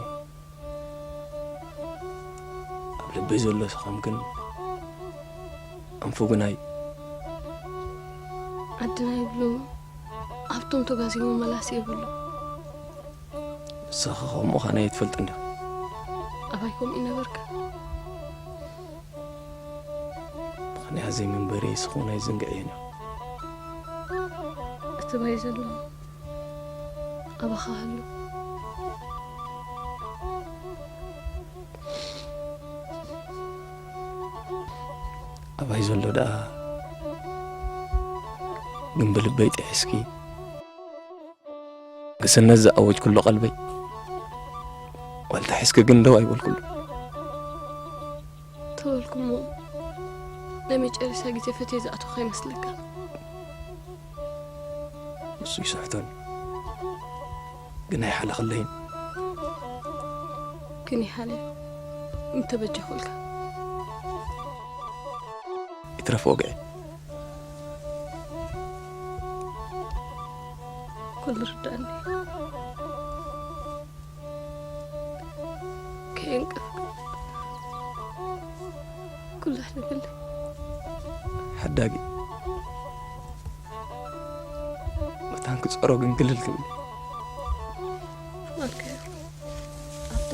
ኣብ ልበይ ዘሎ ሰኸም ግን ኣንፉ ግናይ። ዓድና ይብሉ ሃብቶም ተጋዚሞ መላሲ የብሉ። ንስኻ ከምኡ ኻና ኣይትፈልጥን ዲኻ? ኣባይ ከምኡ ይነበርካ? ምኽንያት ዘይምንበረይ ስኹን ኣይዝንግዕዮን እየ። እቲ ባይ ዘሎ ኣባኻ ሃሉ። ኣባይ ዘሎ ደኣ ግን ብልበይ ጥሒስኪ ግስነት ዝኣወጅኩሉ ቀልበይ ዋልታ ሒዝኪ ግን ደው ኣይበልኩሉ። ተበልኩሞ ናይ መጨረሻ ግዜ ፈትየ ዝኣተኹ ከይመስለካ። ንሱ ይስሕቶን ግን ኣይሓለኽለይን። ግን ይሓለ ምተበጀኹልካ። ይትረፍ ወግዒ። ኩሉ ርዳእኒ። ከየንቀፍ ኩሉ ኣሕልፍለይ። ሓዳጊ መታን ክጸሮ ግን ግልል ክብል። ማልከ ኣብቶ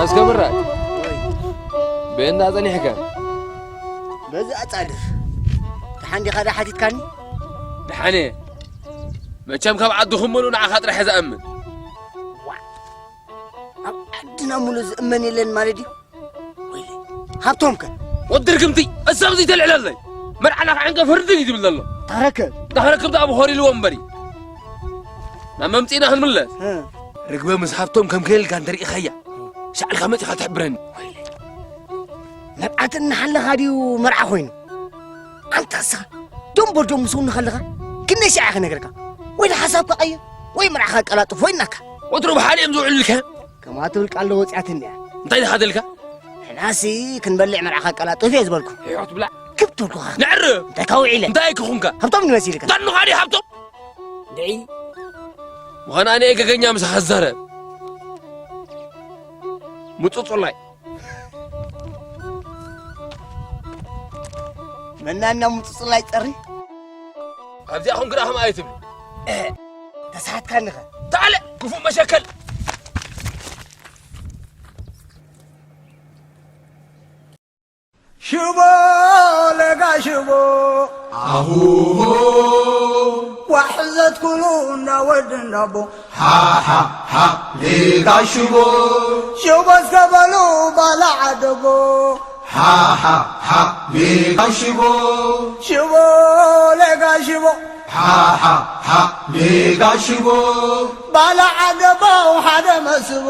ኣስከብራ ወይ። በእንዳ ጸኒሕካ። በዚ ኣጻድፍ። ደሓን ዲኻ ዳ ሓቲትካኒ? ደሓነ። መቸም ካብ ዓዱ ክመሉ ንዓኻ ጥራሕ እየ ዝኣምን። ዋ። ኣብ ዓድና ሙሉ ዝእመን የለን ማለት ድዩ? ወይለይ። ሃብቶም ከ? ወዲ ርግምቲ፣ እሰብ እዚ ተልዕለለይ። መርዓና ክዕንቀፍ ህርድግ እዩ ዝብል ዘሎ። ተረከብ። ተረከብ ደኣ ብኾር ኢልዎ እምበሪ። ናብ መምጺእና ክንምለስ። እ። ርግበ ምስ ሃብቶም ከም ከየልካ እንተርኢኻያ፣ ሻዕልካ መጺኻ ትሕብረኒ። ወይለይ። መርዓት እናሓለኻ ድዩ መርዓ ኮይኑ? ኣንታ እስኻ ደንቦ ደም ምስ ውንኻ ኣለኻ ክንደይ ሻዕ ክነግረካ? ወይ ሓሳብካ ቀይር ወይ መርዓኻ ኣቀላጥፎ ኢልናካ። ወትሩ ብሓደ እዮም ዝውዕሉልካ። ከምኣ ትብል ቃል ዶ ወጺኣትኒ እያ? እንታይ ኢኻ ተልካ? ንሕናሲ ክንበልዕ መርዓኻ ኣቀላጥፍ እየ ዝበልኩ። ሕይወት ብላዕ። ክብ ትብልኩኻ። ነዕርፍ። እንታይ ካውዒለ? እንታይ ክኹንካ? ሃብቶም ንመሲልካ። ዳንኻ ድዩ ሃብቶም? ድዒ። ምዃን ኣነ እየ ገገኛ ምሳኻ ዝዛረብ። ምጹጹላይ። መናና ምጹጹላይ ጸሪ። ኣብዚኣ ኹን ግዳ ከምኣ ኣይትብል። እ፣ ተሳሓትካኒ ኸ? ተዓለ፣ ክፉእ መሸከል። ሽቦ ለጋ ሽቦ ኣሁሆ ዋሕዘት ኩሉ እንዳወድ እንዳቦ ሓሓሓ ሌጋ ሽቦ ሽቦ እስከ በሉ ባላ ዓደቦ ሓሓሓ ሌጋ ሽቦ ሽቦ ለጋ ሽቦ ሓሓሓ ሌጋ ሽቦ ባላ ዓደቦ ሓደ መስቦ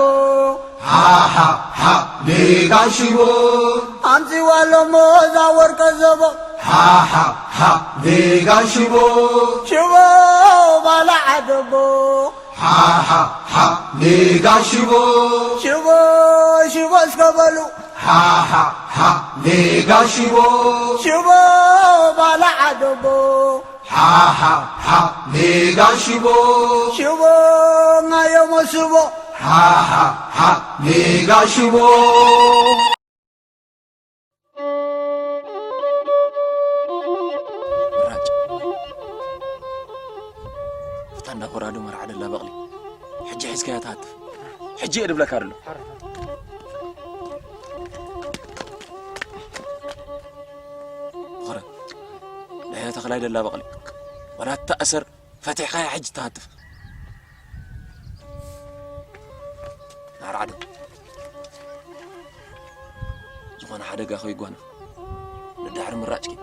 ሓሓሓ ሌጋ ሽቦ ኣምጺዋ ኣለሞ እዛ ወርቀ ዘቦ ሓሓሓ ሌጋ ሽቦ ሽቦ ባላ ዓደቦ ሃ ሃ ሃ ሜጋ ሽቦ ሽቦ ሽቦ እስከ በሉ ሃ ሃ ሃ ሜጋ ሽቦ ሽቦ ባላ ዓደቦ ሃ ሃ ሃ ሜጋ ሽቦ ሽቦ ናዮ መስቦ ሃ ሃ ሃ ሜጋ ሽቦ ምራጭ እታ እንዳ ጎራዶ መርዓ ደላ በቕሊ ሕጂ ሒዝካያ ትሃትፍ። ሕጂ እየ ድብለካ ደሎ። ብኽረ ናይ ተኽላይ ደላ በቕሊ ዋላ እታ እሰር ፈቲሕኻያ ሕጂ ትሃትፍ። ናርዓዶ ዝኾነ ሓደጋ ከይጓነፍ ንድሕሪ ምራጭኪ።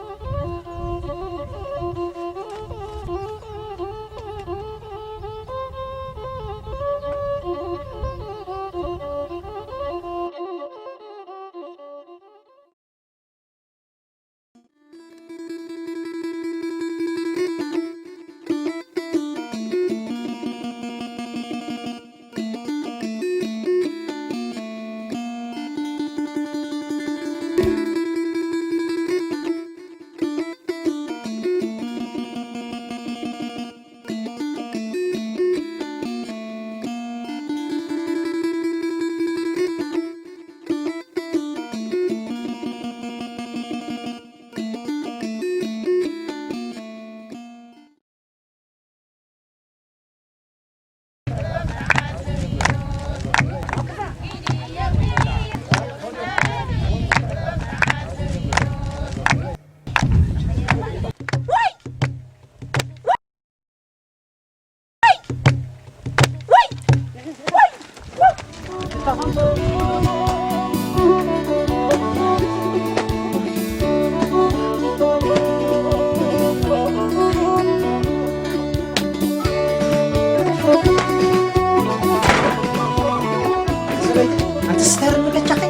ኣንቲ ስተር ንበጃኺ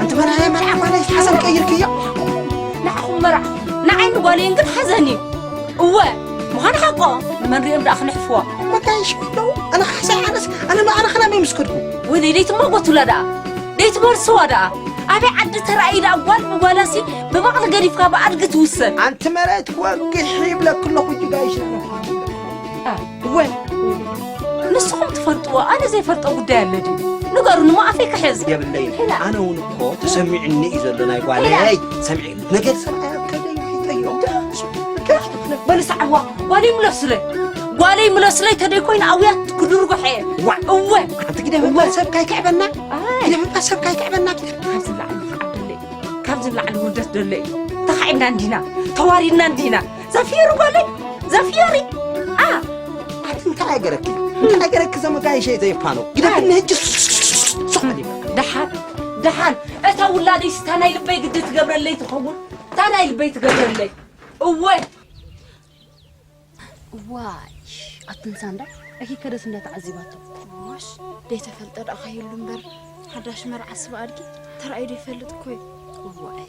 ኣንቲ መርዓያ መርዓ ጓለይ ሓዘን ቀይርክዮ ንዓኹም መርዓ ንዓይ ንጓለይን ግን ሓዘን እዩ እወ ምዃን ሓቆ ንመን ሪኦም ደኣ ክልሕፍዋ መጋየሽ ከለዉ ኣነ ካሕሳይ ኣነስ ኣነ ንኣነ ኸና መይ ምስ ከድኩ ወይለይ ደይትማጎቱላ ደኣ ደይትመርስዋ ደኣ ኣበይ ዓዲ ተራእዩ ደኣ ጓል ብጓላሲ ብባቕሊ ገዲፍካ ብኣድጊ ትውሰን ኣንቲ መሬት ክወግሕ ይብለክ ኣለኹ ጅጋይሽ ኣነ እወ ንስኹም ትፈልጥዎ ኣነ ዘይፈልጦ ጉዳይ ኣለ ድዩ ንገሩኒ ሞ ኣፈይ ክሕዝ የብለይን ኣነ እውን እኮ ተሰሚዑኒ እዩ ዘሎ ናይ ጓለይ ሰሚዑ ነገር ሰብኣይ ኣብ ከደይ ይጠይቕ በሉ ሰዓዋ ጓለይ ምለሱለይ ጓለይ ምለሱለይ ተደይ ኮይኑ ኣውያት ክድርጉሐ እወ ኣንቲ ግደ ምባል ሰብ ካይክዕበና ግደ ምባል ሰብ ካይክዕበና ግደ ካብዚ ላዕሊ ዓብደለይ ካብዚ ላዕሊ ውርደት ደለይ ተኻዒብና እንዲና ተዋሪድና እንዲና ዘፍየሩ ጓለይ ዘፍየሪ ኣ ኣቲ እንታይ ገረኪ እንታይ ገረኪ ዘመጋየሸ ዘይፋኖ ግደፍኒ ህጂ ሱቕ መሊበ ደሓን ደሓን እታ ውላደይ ስታ ናይ ልበይ ግዲ ትገብረለይ ትኸውን እታ ናይ ልበይ ትገብረለይ እወ ዋይ ኣትንሳ እንዳ እኪ ከደስ እንዳ ተዓዚባቶ ዋሽ ደይተፈልጠ ደኣ ከይሉ እምበር ሓዳሽ መርዓ ስባ ኣድጊ ተራእዩ ደይፈልጥ እኮ እዩ ዋይ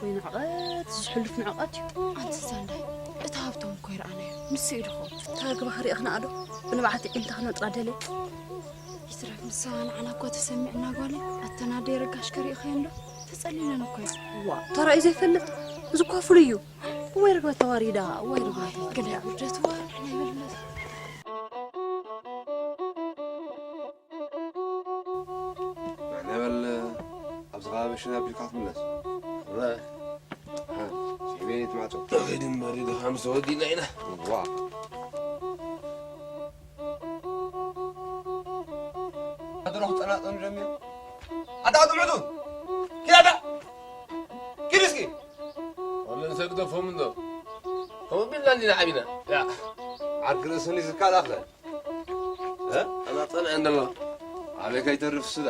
ወይ ንዕቐት ዝሕሉፍ ንዕቐት እዩ ኣንትሳ እንዳይ እታ ሃብቶም እኮ ይረኣናዮ ንሱ እዩ ድኾ ተረግባ ክሪእኽና ኣዶ ብንብዓት ዒንታ ክነጥራ ደለ ይትረፍ ንሳ ንዓና እኳ ተሰሚዕና ጓለይ ኣተና ደይ ረጋሽ ከሪእኽዮ እንዶ ተጸሊለን እኮ እዩ ዋ ተራእዩ ዘይፈልጥ እዚ እኳ ፍሉይ እዩ እዋይ ርግበት ተዋሪዳ እዋይ ርግበት ተዋሪዳ ገለ ውርደት እዋ ንሕና ይበልመት ንበል ኣብዚ ከባቢ ሽና ቢልካ ትምለስ ስዒበ ትማዕጾ ተኸይድ እምበሪ ድኻ ምስ ተወዲና ኢና ዋ ኣድሮ ክጠናጠኑ ጀሚሩ ኣታ ጥምዕቱ ኪዳታ ኪድ እስኪ ወለን ሰብ ደፎም እንዶ ከምኡ ቢልና እንዲና ዓቢና ዓርኪ ርእስን ይዝካል ኣኽለ ኣና ጸንዐ እንደሎ ኣበይ ከይተርፍ ስዳ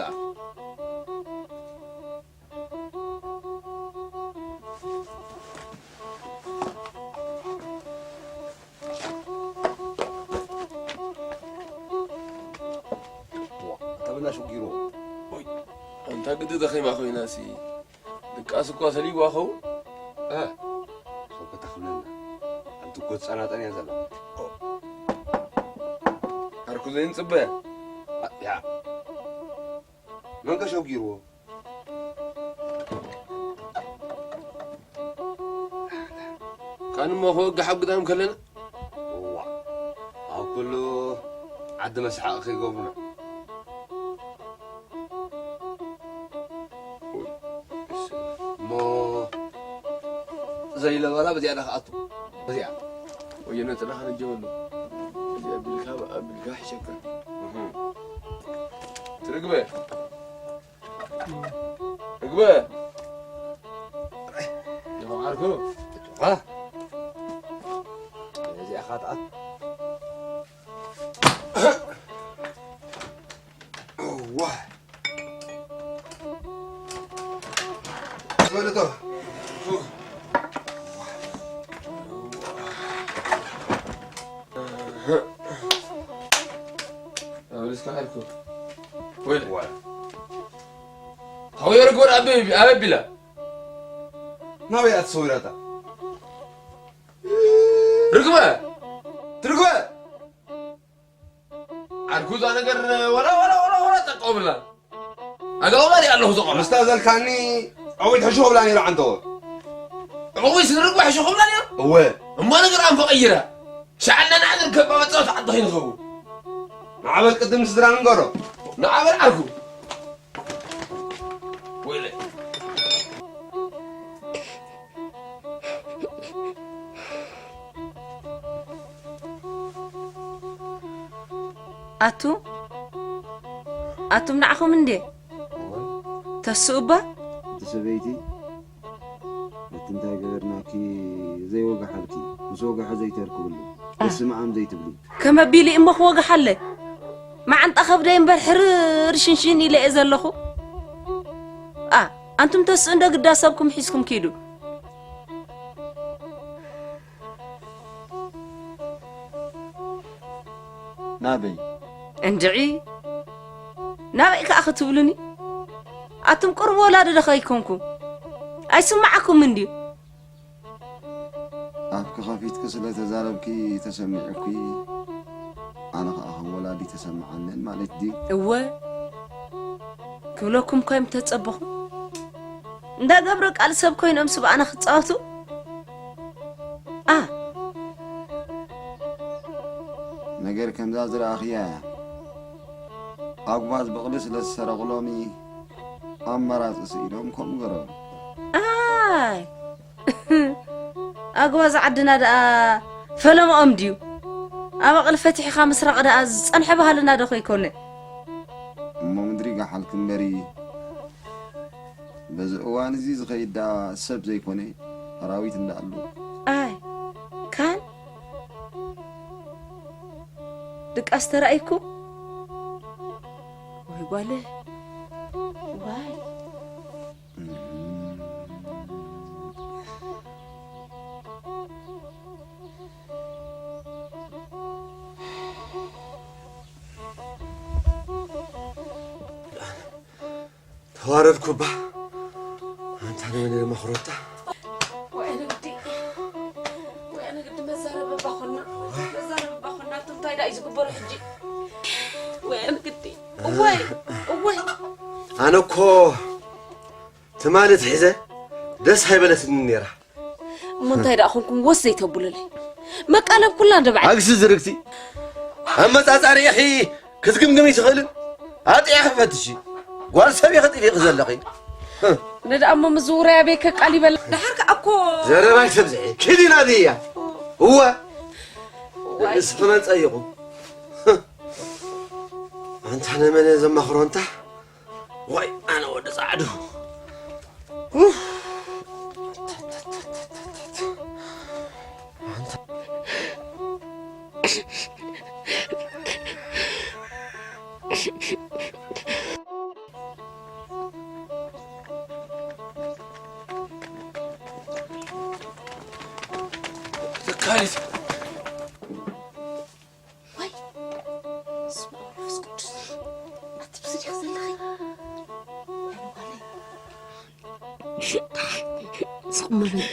ተበላሹ ጊሮ ኣንታ ግዲ ደኺማ ኮይና ሲ ድቃስ እኳ ሰሊዋ ኸውን እ ሰው ከተኽብለና ኣንቲ ጎት ጸናጠን እያ ዘላ ኣር ኩዘይን ጽበ። ያ። መን ከሸጊርዎ? ካን እሞ ክወግሕ ኣብ ግዳም ከለና? እዋ። ኣብ ኩሉ ዓዲ መስሓቕ ከይገብሩና። እሞ ዘይለበራ በዚኣ ዳ ክኣቱ። በዚኣ። ወዮ ነጥራ ከነጀበሉ። እዚኣ ቢልካ፣ ብኣ ቢልካ ሒሸካ። እህ። ትርግበ። ትርግበ። ይኸው ዓርኩ። ዋ። እዋ። በልቶ። ኣበልስካ ዓርኩ። ወይለ። ዋ። ታው የርጎር ኣበ-፣ ኣበቢላ። ናበይ ኣትሰዊራታ? ርግበ! ትርግበ! ዓርኩ እዛ ነገር ወላ፣ ወላ፣ ወላ፣ ወላ ጠቀሙላ። ኣጋውባ ዲ ኣለኹ ዘቆም። ምስታ ዘልካኒ ዕዊት ሕሹ ክብላ ነይሩ ዓንተወ። ዕዊት ንርግበ ሕሹ ክብላ ነይሩ? እወ። እሞ ነገር ኣንፈ ቀይራ። ሻዕልና ንዓድር ከባ መጻወቲ ዓዲ ኸይንኸውን። ንዓበል ቅድም ስድራ ንገሮ። ንዓበል ዓርኩ። ወይለ። ኣቱ፣ ኣቱም ንዓኹም እንዴ? እወ። ተስኡ እባ? እቲ ሰበይቲ፣ እቲ እንታይ ገበርናኪ ዘይወጋሓልኪ፣ ምስ ወጋሐ ዘይተርክብሉ፣ እ። በስመ ኣብ ዘይትብሊ። ከመ ቢሊ እሞ ክወግሓለይ? መዓንጣ ከብደይ እምበር ሕርር ሽንሽን ኢለ እየ ዘለኹ። ኣ፣ ኣንቱም ተስኡ እንዶ ግዳ ሰብኩም ሒዝኩም ኪዱ። ናበይ? እንድዒ፣ ናበይ ከኣ ክትብሉኒ? ኣቱም ቁሩብ ወላዲ ዶ ከይኮንኩም? ኣይስምዓኩምን ድዩ? ኣፍኪ ኸፊትኪ ስለ ተዛረብኪ ተሰሚዑኪ፣ ኣነ ኸኣ ከም ወላዲ ተሰምዓንን ማለት ድዩ? እወ፣ ክብለኩም እኳ እዮም ተጸበኹ። እንዳ ገብረ ቃል ሰብ ኮይኖም ስብኣና ክጻወቱ? ኣ። ነገር ከምዛ ዝረኣኽያ እያ። ኣጉባዝ በቕሊ ስለ ዝሰረቑ ሎሚ ኣማራጺ ስኢኖም ከምኡ ገረሩ። ኣይ። ኣግባዝ ዓድና ደኣ ፈለምኦም ድዩ? ኣባቕል ፈቲሕኻ ምስራቕ ደኣ ዝጸንሐ ባህልና ዶ ከይኮነ? እሞ ምድሪ ገሓልኪ እምበሪ፣ በዚ እዋን እዚ ዝኸይድ ደኣ ሰብ ዘይኮነ ኣራዊት እንዳኣሉ። ኣይ፣ ካን ድቃስ ተራእይኩ? ወይ ጓለ፣ ዋይ። ተዋረድኩ እባ። ኣንታ ንመን እየ መኽሮታ? ወይነ ግዲ፣ ወይነ ግዲ መዛረቢ እባ ኾና፣ መዛረቢ እባ ኾና፣ ኣንቱም እንታይ ደኣ እዩ ዝግበሩ ሕጂ? ወይነ ግዲ፣ እወይ፣ እወይ። ኣነ እኮ ትማሊ ትሒዘ ደስ ኣይበለትኒ ነይራ። እሞ እንታይ ደኣ ኾንኩም ወስ ዘይተብሉለይ? መቃለብ ኩላ እንደ በዓል። ኣግሲ ዝርግቲ። ኣመጻጻሪኺ ክትግምግሚ ትኽእልን? ኣጥያ ክፈትሺ። ጓል ሰብ ኢኺ ጥፊኺ ዘለኺ። ነዳ እሞ ምዝውራይ ኣበይ ከቃሊበላ? ደሓር ከኣ እኮ ዘረባይ ተብዝሒ። ኪዲ ናብያ። እወ። ዋይ። እስኺ መን ጸይቑ? ኣንታ ነመነ ዘማኽሮ እንታ? ዋይ፣ ኣነ ወዲ ጻዕዱ። ኡፍ። ተካሊት። ዋይ፣ በስመ ኣብ ወመንፈስ ቅዱስ። ኣቲ ብስዲኽ ዘለኺ? ስቕ እሞ በሊ።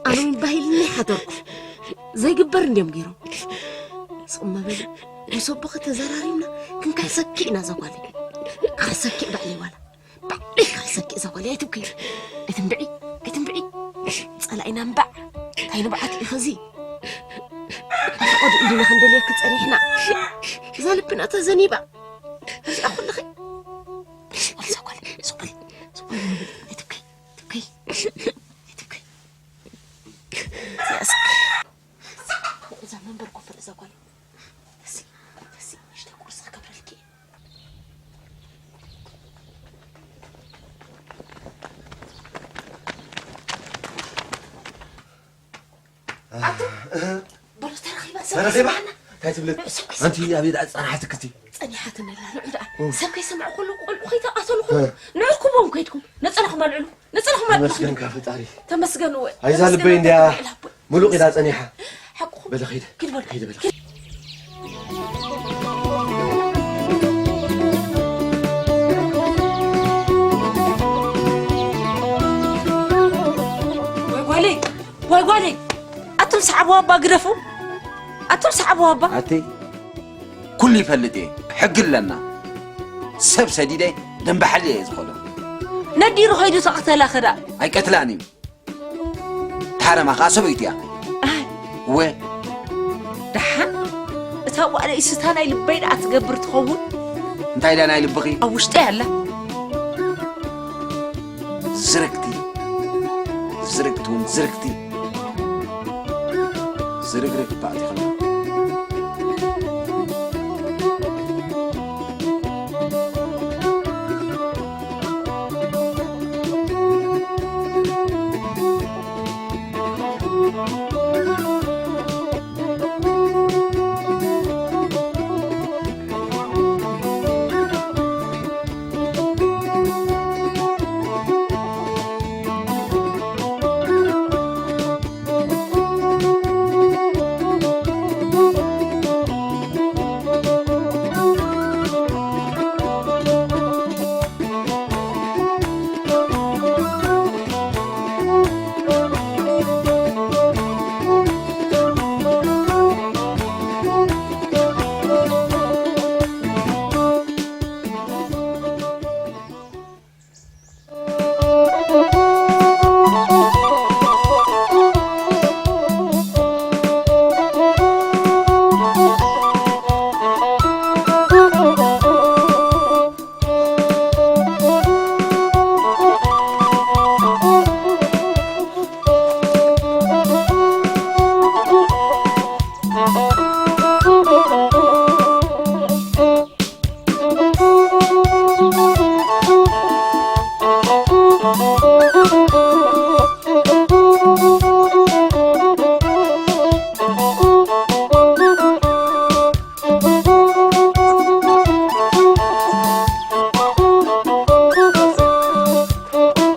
ኣነ እውን ባሂልኒ ሓደርኩ። ዘይግበር እንድዮም ገይሮም። ስቕ እሞ በሊ። ምስ ኣቦኺ ተዘራሪብና ክንክሕሰኪ ኢና እዛ ጓለይ። ክሕሰኪ ባዕለይ ዋላ። ባዕለይ ክሕሰኪ እዛ ጓለይ። ኣይትብክይ። ኣይትንብዒ። ኣይትንብዒ። ጸላኢና እምባዕ። እንታይ ንብዓት ኢኺ እዚ? ኣብ ፈቐዶ ኢድና ክንደልየኪ ጸኒሕና። እዛ ልብና ተዘኒባ። እዚኣ ኩልኺ። እዛ ጓለይ፣ እዛ ጓለይ፣ እዛ ጓለይ። ኣይትብክይ። ኣይትብክይ። ኣይትብክይ። እዚኣ እስኪ። እዛ መንበር ኮፍ በል እዛ ጓለይ። ተሲ፣ ተሲ፣ ንእሽተይ ቁርሲ ክገብረልኪ እየ። ኣቱ፣ በሉ ተረኺባ፣ ሰብ ተረኺባ? ከይሰምዓና። እንታይ ትብለኪ? ሰብ ከይሰምዓና። ኣንቲ ኣበይ ደኣ ጸናሓትኪ እቲ? ጸኒሓትኒ ኣላ፣ ንዑ ደኣ። እ። ሰብ ከይሰምዕ ከሎ፣ ቆልዑ ከይተቓተሉ ከሎ፣ እ። ንዕርክቦም ከይድኩም። ነጸላኹም ኣልዕሉ፣ ነጸላኹም ኣልዕሉ። ተመስገንካ ፈጣሪ። ተመስገን እወ። ኣይዛ ተመስገን ልበይ እንድያ ኣቦይ። ምሉቕ ኢላ ጸኒሓ። ሓቅኹም። በለ ኸይደ። ኪድ በሉ። ኸይደ በለ። ወይ ጓለይ፣ ወይ ጓለይ፣ ኣቱም ሰዓቡ ኣባ ግደፉ። ኣቱም ሰዓቡ ኣባ። ኣቲ ኩሉ ይፈልጥ እየ፣ ሕጊ ኣለና። ሰብ ሰዲደ ደንበ ሓሊ እየ ዝኾኖ። ነዲሩ ኸይዱ ተቐተላ ኸዳ። ኣይቀትላን እዩ። ተሃረማ ኸዓ ሰበይቱ እያ። ኣይ። እወ። ደሓን እታ ጓለይ ስታ ናይ ልበይ ደኣ ትገብር ትኸውን? እንታይ ኢላ ናይ ልብኺ? ኣብ ውሽጠይ ኣላ። ዝርግቲ። ዝርግቲ እውን ዝርግቲ። ዝርግርግ ባዕቲ ኸም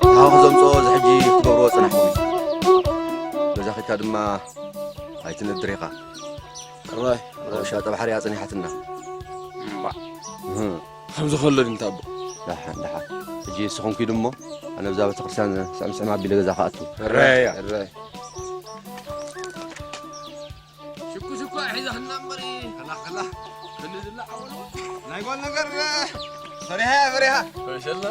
ታሃኹ ዘምጽኦ እዚ ሕጂ ክትገብርዎ ጽናሕኩም እዩ። ገዛ ኺድካ ድማ ኣይትነድር ኢኻ። ሕራይ፣ ሕራይ። ውሻጠ ባሕሪ እያ ጸኒሓትና። እምባ። እህ። ከምዚ ከሎ ድንታ ኣቦ። ደሓን፣ ደሓን። ሕጂ ንስኹም ኪዱ እሞ፣ ኣነ ብዛ ቤተክርስትያን ስዕምስዕም ኣቢለ ገዛ ክኣቱ። ሕራይ እያ። ሕራይ። ሽኩ ሽኩ ሒዛትና እምበሪ። ከላ፣ ከላ። ክንዲ ዝላ ዓወሉ። ናይ ጓል ነገር፣ ፈሪሃ እያ፣ ፈሪሃ። ፈሸላ።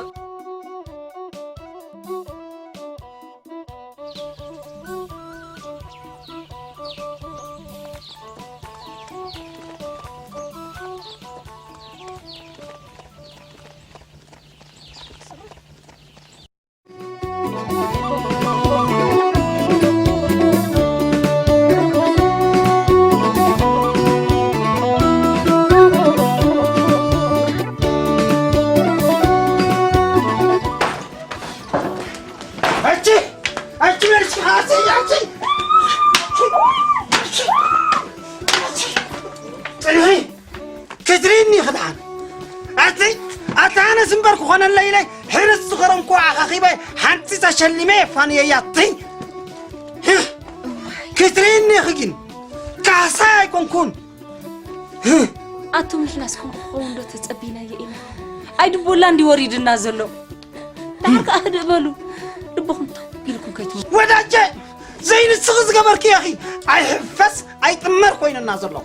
ኣቺ! ኣቺ! መርሲ! ኣቺ! ኣቺ! ጽንሒ! ክትሪኒ ክድሓን። ኣቲ ኣቲ ኣነስ እምበር ክኾነለይ ኢለ ሕርስ ዝኸረምኩ ኣኻኺበ ሓንቲ ተሸሊመ የፋንየያ። ኣቲ ክትሪኒ ኢኺ ግን ካህሳይ ኣይኮንኩን። ኣቱም ንሕናስ ከምኡ ክኸውን ዶ ተጸቢናዮ ኢና? ኣይ ድቦላ እንዲ ወሪድና ዘሎ። ደሓር ከኣ ህድእ በሉ። ልብኹም ቶብ ኢልኩም ከይትመ- ወዳጀ ዘይንስኺ ዝገበርክዮ ኢኺ። ኣይሕፈስ ኣይጥመር ኮይነና ዘሎ።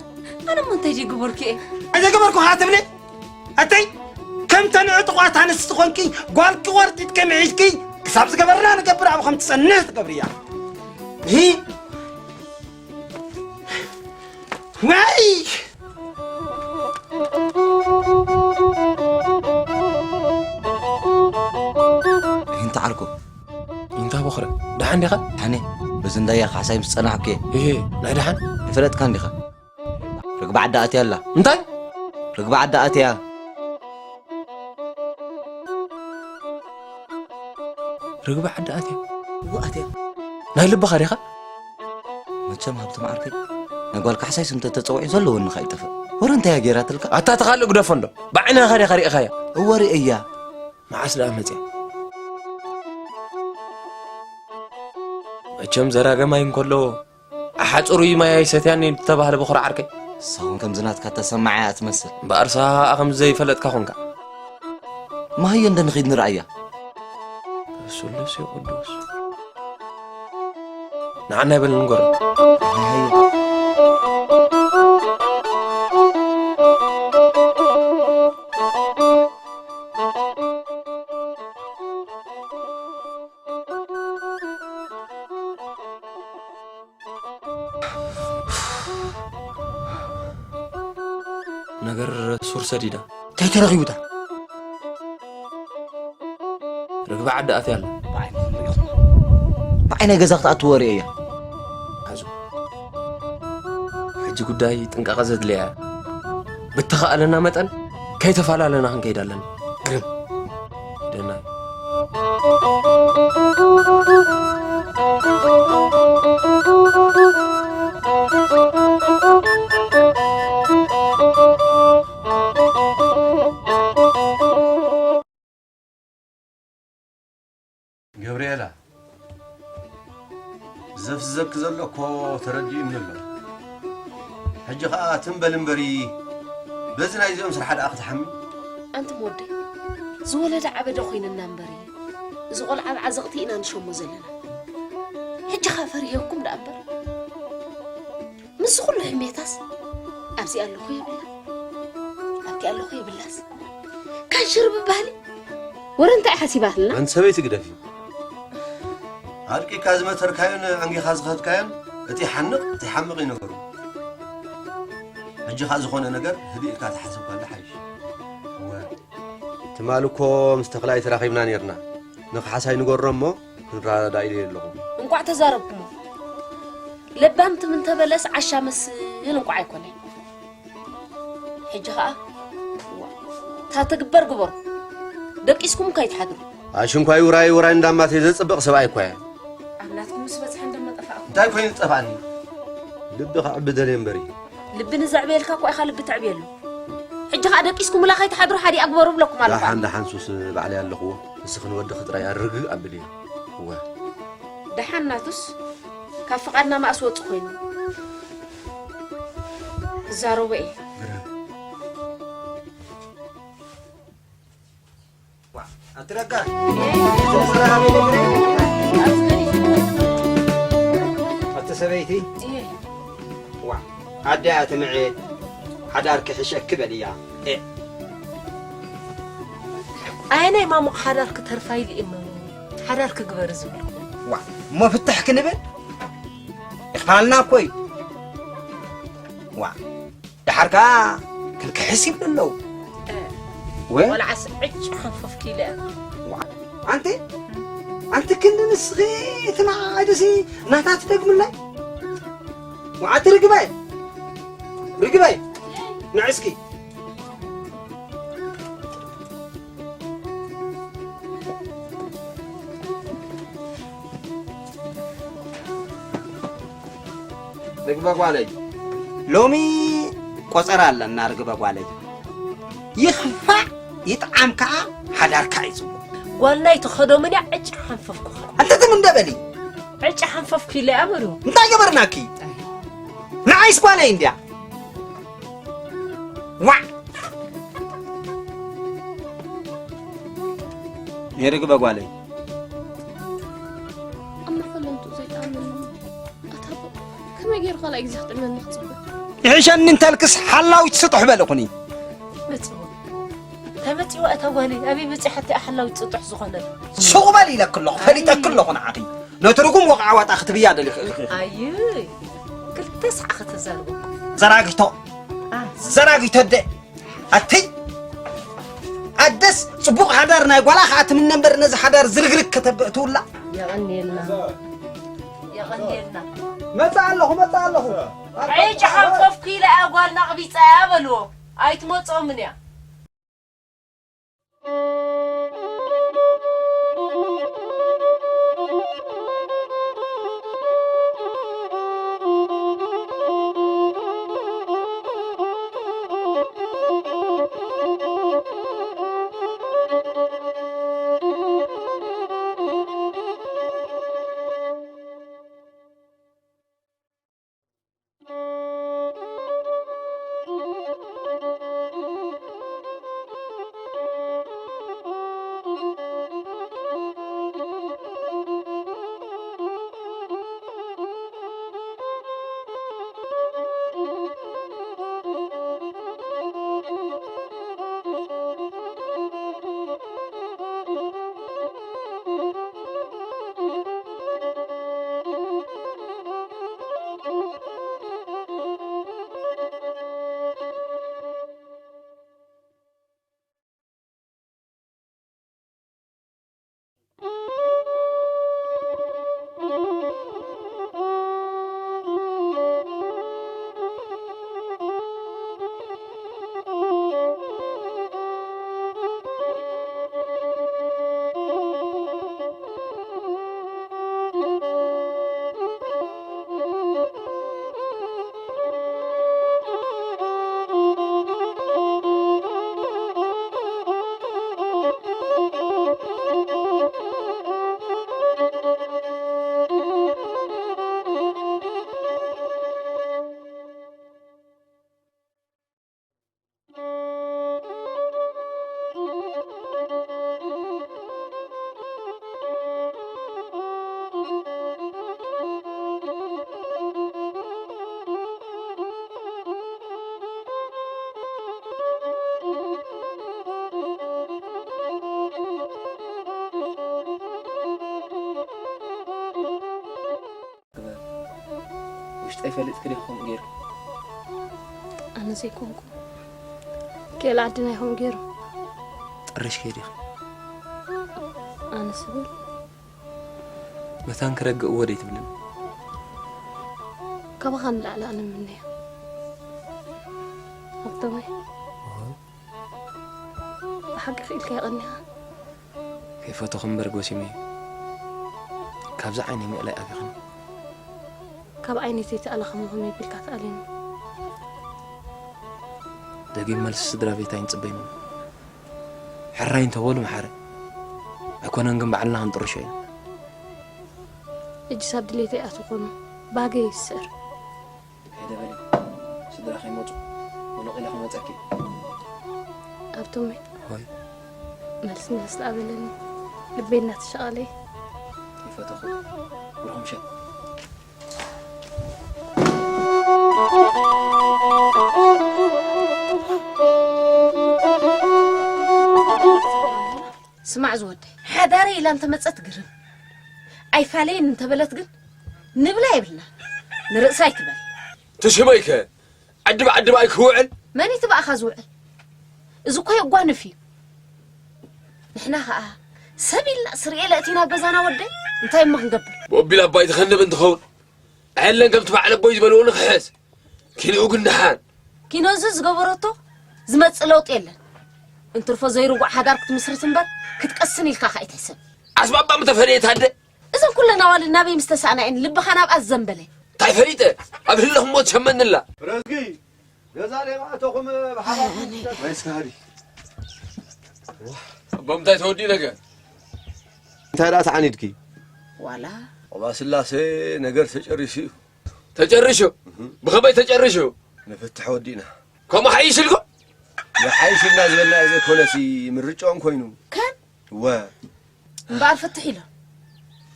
ኣነ እሞ እንታይ ዘይገበርኩ እየ? ኣይዘገበርኩ ኸዓ ትብሊ? ኣተይ፣ ከምተን ዕጡቓት ኣንስቲ ኾንኪ፣ ጓልኪ ቖርጢጥኪ ምሒዝኪ፣ ክሳብ ዝገበርና ንገብር ኣብኡ ከም ትጸንሕ ትገብርያ። ሂ! ዋይ! እንተ ዓርኩ። እንታ ቦኽረ፣ ደሓን ዲኻ? ደሓን እየ። በዚ እንዳያ ካሕሳይ ምስ ጸናሕኩ እየ። እሄ፣ ናይ ደሓን? ይፈለጥካ እንዲኻ? ርግቢ ዓዲ ኣትያ ኣላ። እንታይ? ርግቢ ዓዲ ኣትያ። ርግቢ ዓዲ ኣትያ? እወ፣ ኣትያ። ናይ ልብኻ ዲኻ? መቸም ሃብቶም ዓርከይ፣ ናይ ጓል ካሕሳይ ስም ተተጸዊዑ ዘለወኒ ከይጠፍእ። ወረ እንታይ እያ ገይራትልካ? ኣታ ተኻልእ ግደፎ እንዶ። ብዓይንኻ ዲኻ ሪኢኻያ? እወ ርእያ። መዓስ ደኣ መጽያ? መቸም ዘራገማይ እንከሎ፣ ኣሓጽሩ እዩ ማይ ኣይሰትያን እዩ ዝተባህለ በኹሪ ዓርከይ። ንሳ እውን ከምዚ ናትካ ተሰማዕ እያ ትመስል። እምበኣር ንስኻ ከምዚ ዘይፈለጥካ ኾንካ። ማህዮ እንደ ንኺድ ንርኣያ። ስሉስ እዩ ቅዱስ። ንዓና ይበል ንንገሮ። ማህዮ። ነገር ሱር ሰዲዳ። እንታይ ተረኺቡታ? ርግቢ ዓዲ ኣትያ ኣላ። ብዓይነይ ገዛ ክትኣትው ወሬ እያ። ሓዙ። ሕጂ ጉዳይ ጥንቃቐ ዘድልያ እያ። ብተኻእለና መጠን ከይተፈላለና ክንከይድ ኣለና። ግርም። ደናይ። ገብርኤላ፣ ዘፍዝዘኪ ዘሎ እኮ ተረዲኡኒ ኣሎ። ሕጂ ኸኣ ትም በሊ እምበሪ፣ በዚ ናይዚኦም ስራሕ ደኣ ክትሓሚ? ኣንቱም ወደይ፣ ዝወለደ ዓበደ ኮይንና እምበሪ፣ እዚ ቆልዓ ኣብ ዓዘቕቲ ኢና ንሸሞ ዘለና። ሕጂ ኸኣ ፈሪሄኩም ደኣ እምበር። ምስዚ ኩሉ ሕሜታስ፣ ኣብዚ ኣለኹ የብላ፣ ኣብቲ ኣለኹ የብላስ። ካንሽር ብባህሊ ወረ እንታይ ሓሲባትና? ኣንቲ ሰበይቲ ግደፊ። ኣድቂካ ዝመተርካዮን ኣንጊኻ ዝኸድካዮን፣ እቲ ይሓንቕ፣ እቲ ይሓምቕ እዩ ነገሩ። ሕጂ ኸኣ ዝኾነ ነገር ህድእ ኢልካ ተሓሰብ ጓል ሓይሽ። እወ። ትማሊ እኮ ምስ ተኽላይ ተራኺብና ኔርና። ንኻሕሳይ ንገሮ እሞ ክንረዳዳእ ኢለ ኣለኹ። እንቋዕ ተዛረብኩሞ። ለባም ትም እንተበለስ ዓሻ መስል እንቋዕ ኣይኮነን። ሕጂ ኸኣ፣ እዋ፣ እታ ትግበር ግበሩ። ደቂስኩም ከይትሓድሩ። ኣሽንኳይ ውራይ ውራይ እንዳማተይ ዘጽብቕ ሰብኣይ እኳ እየ። ኣብ ናትኩም ምስ በጽሐ እንደመጠፋእኩም። እንታይ ኮይኑ ዝጠፋእኒ? ልቢ ከዕቢ ደልየ እምበሪ። ልቢ ንዘዕብየልካ እኳ ኢኻ ልቢ ተዕብየሉ። ሕጂ ኸኣ ደቂስኩምላ ከይትሓድሩ ሓዲኣ ግበሩ እብለኩም ኣለኹ። ደሓን ደሓን ሱስ ባዕለይ ኣለኽዎ። ንስኺ ንወድኺ ጥራይ ኣርግእ ኣብልዮ። እወ። ደሓን ናቱስ ካብ ፍቓድና መኣስ ወጹ ኮይኑ። እዛረቦ እየ። ግርም። ዋ፣ ኣትረጋ። ኣቲ ሰበይቲ። እየ። ዋ፣ ኣደያ ትምዒ ሓዳር ክሕሸኪ በልያ። እ። ኣየናይ ማሙቕ ሓዳር ክተርፋ ኢሉ እዩ ማሙቕ ሓዳር ክግበር ዝብል? ዋ፣ እሞ ፍትሕ ክንብል ይኽፋልና እኮ እዩ። ዋ፣ ደሓር ከኣ ክልክሕስ ይብሉ ኣለዉ። እ፣ ወ? ቆልዓስ ዕጭ ሓንፈፍኪ ኢለ እየ። ዋ፣ ኣንቲ፣ ኣንቲ ክንዲ ንስኺ እቲ ንዓይ ደሲ ናታ ትደግምላይ? ዋ፣ ኣቲ ርግበ፣ ርግበ፣ ንዒ እስኪ። ርግበ ጓለይ፣ ሎሚ ቆጸራ ኣለና ርግበ ጓለይ። ይኽፋእ ይጥዓም ከኣ ሓዳርካ እዩ ጽቡቕ። ጓል ናይ ተኸዶምን እያ ዕጭ ሓንፈፍኩኻ። ኣንተ ትም እንደ በሊ። ዕጭ ሓንፈፍኩ ኢለ እያ በሉ። እንታይ ገበርናኪ? ንዓይስ ጓለይ እንድያ። ዋዕ! የርግበ ጓለይ። ኣብ መፈለምቱ ዘይጠዓመኒ። ኣታ ኣቦ፣ ከመይ ገይሩ ካልኣይ ግዜ ክጥዕመኒ ክጽበ? ይሕሸኒ እንተልክስ ሓላዊት ስጡሕ በልኹኒ። መጽኡ። ተመጽዋ እታ ጓለይ ኣበይ በጺሓ እቲኣ ሓላዊት ጽጡሕ ዝኾነ? ሱቕ በል ኢለኪ ኣለኹ፣ ፈሊጠኪ ኣለኹ ንዓኺ። ነቲ ርጉም ወቕዓ ዋጣ ክትብያ ደሊኺ ኢኺ። ኣይ፣ ክልተ ሰዓ ከተዛርቦ። ዘራጊቶ። ኣ። ዘራጊቶ ኣደ። ኣቲ ኣደስ ጽቡቕ ሓዳር ናይ ጓላ ኸኣ ትምነ እምበር ነዚ ሓዳር ዝርግርግ ከተብእትውላ። የቐንየልና። የቐንየልና። መጻ ኣለኹ፣ መጻ ኣለኹ። ዒጭ ሓንኮፍኩ ኢለ እያ ጓልና ኣቕቢጸያ በልዎ። ኣይትመጽኦምን እያ። ግበር። ውሽጠይ ፈሊጥኪ ዲኺ ከምኡ ገይሩ? ኣነ ዘይኮንኩ። ክኤል ዓድና እዩ ከምኡ ገይሩ። ጥርሽ ከይዲኺ? ኣነ ስብል። መታን ክረግእዎ ደይትብልን? ካባኻ ንላዕሊ ኣነ እምነዮ። ሃብቶመይ። ብሓቂ ክኢልካ የቐኒኻ። ከይፈተኹ እምበር ጎሲመ። ካብዚ ዓይነይ ምእላይ ኣቢኽኒ። ካብ ዓይነይ ዘይተኣለኻ ምኾነ ቢልካ ትኣልየኒ። ደጊም መልሲ ስድራ ቤት ኣይንጽበይን። ሕራይ እንተበሉ መሓረ። ኣይኮነን ግን ባዕልና ክንጥርሾ ኢና። ሕጂ ሳብ ድሌተይ ኣትኹኑ። ባገይ ይስዕር። ከይደ በሊ፣ ስድራ ከይመጹ፣ ወነቕ ኢለ ክመጸኪ። ኣብቶመይ። ሆይ። መልስ መልስ ደኣ በለኒ። ልበይ እናተሻቐለ። ይፈተኹ። ብሩኽ ምሸት። ስማዕ ዝወደይ፣ ሓዳረይ ኢላ እንተመጸት ግርም። ኣይፋለይን እንተበለት ግን ንብላ የብልና። ንርእሳ ኣይትበል። ትሽመይከ? ዓዲ ብዓዲ ብኣይ ክውዕል? መን እዩ እቲ ብኣኻ ዝውዕል? እዚ እኮ የጓንፍ እዩ። ንሕና ኸኣ ሰብ ኢልና ስርኤ ለእቲና ኣብ ገዛና ወደይ፣ እንታይ እሞ ክንገብር? ቦቢል ኣባይ ትኸንብ እንትኸውን፣ ኣየለን ከምቲ በዓል ኣቦይ ዝበልዎ ንኽሕዝ። ኪንኡ ግን ደሓን። ኪኖ እዚ ዝገበረቶ ዝመጽእ ለውጢ የለን። እንትርፎ ዘይርጉዕ ሓዳር ክትምስርት እምበር ክትቀስን ኢልካ ከኣ ኣይትሕሰብ። ኣስባባ ምተፈለየት ኣደ። እዘን ኩለን ኣዋልድ ናበይ ምስ ተሳእና እየን ልብኻ ናብኣ ዝዘንበለ? እንታይ ፈሊጠ? ኣብ ህለኽሞ ትሸመንላ። ረዝጊ፣ ገዛ ደይመእተኹም ብሓባር ኣነ። ወይስ ካህዲ? ኣቦ፣ እንታይ ተወዲኡ ነገር? እንታይ ደኣ ተዓኒድኪ? ዋላ። ኣባ ስላሴ፣ ነገር ተጨሪሱ እዩ። ተጨሪሹ? እህ። ብኸመይ ተጨሪሹ? ንፍትሕ ወዲእና። ከምኡ ሓይሽ ኢልኩም? ይሓይሽ ኢልና ዝበልና ዘይኮነሲ፣ ምርጫኦም ኮይኑ። ከን? እወ። እምበኣር ፍትሕ ኢሎም።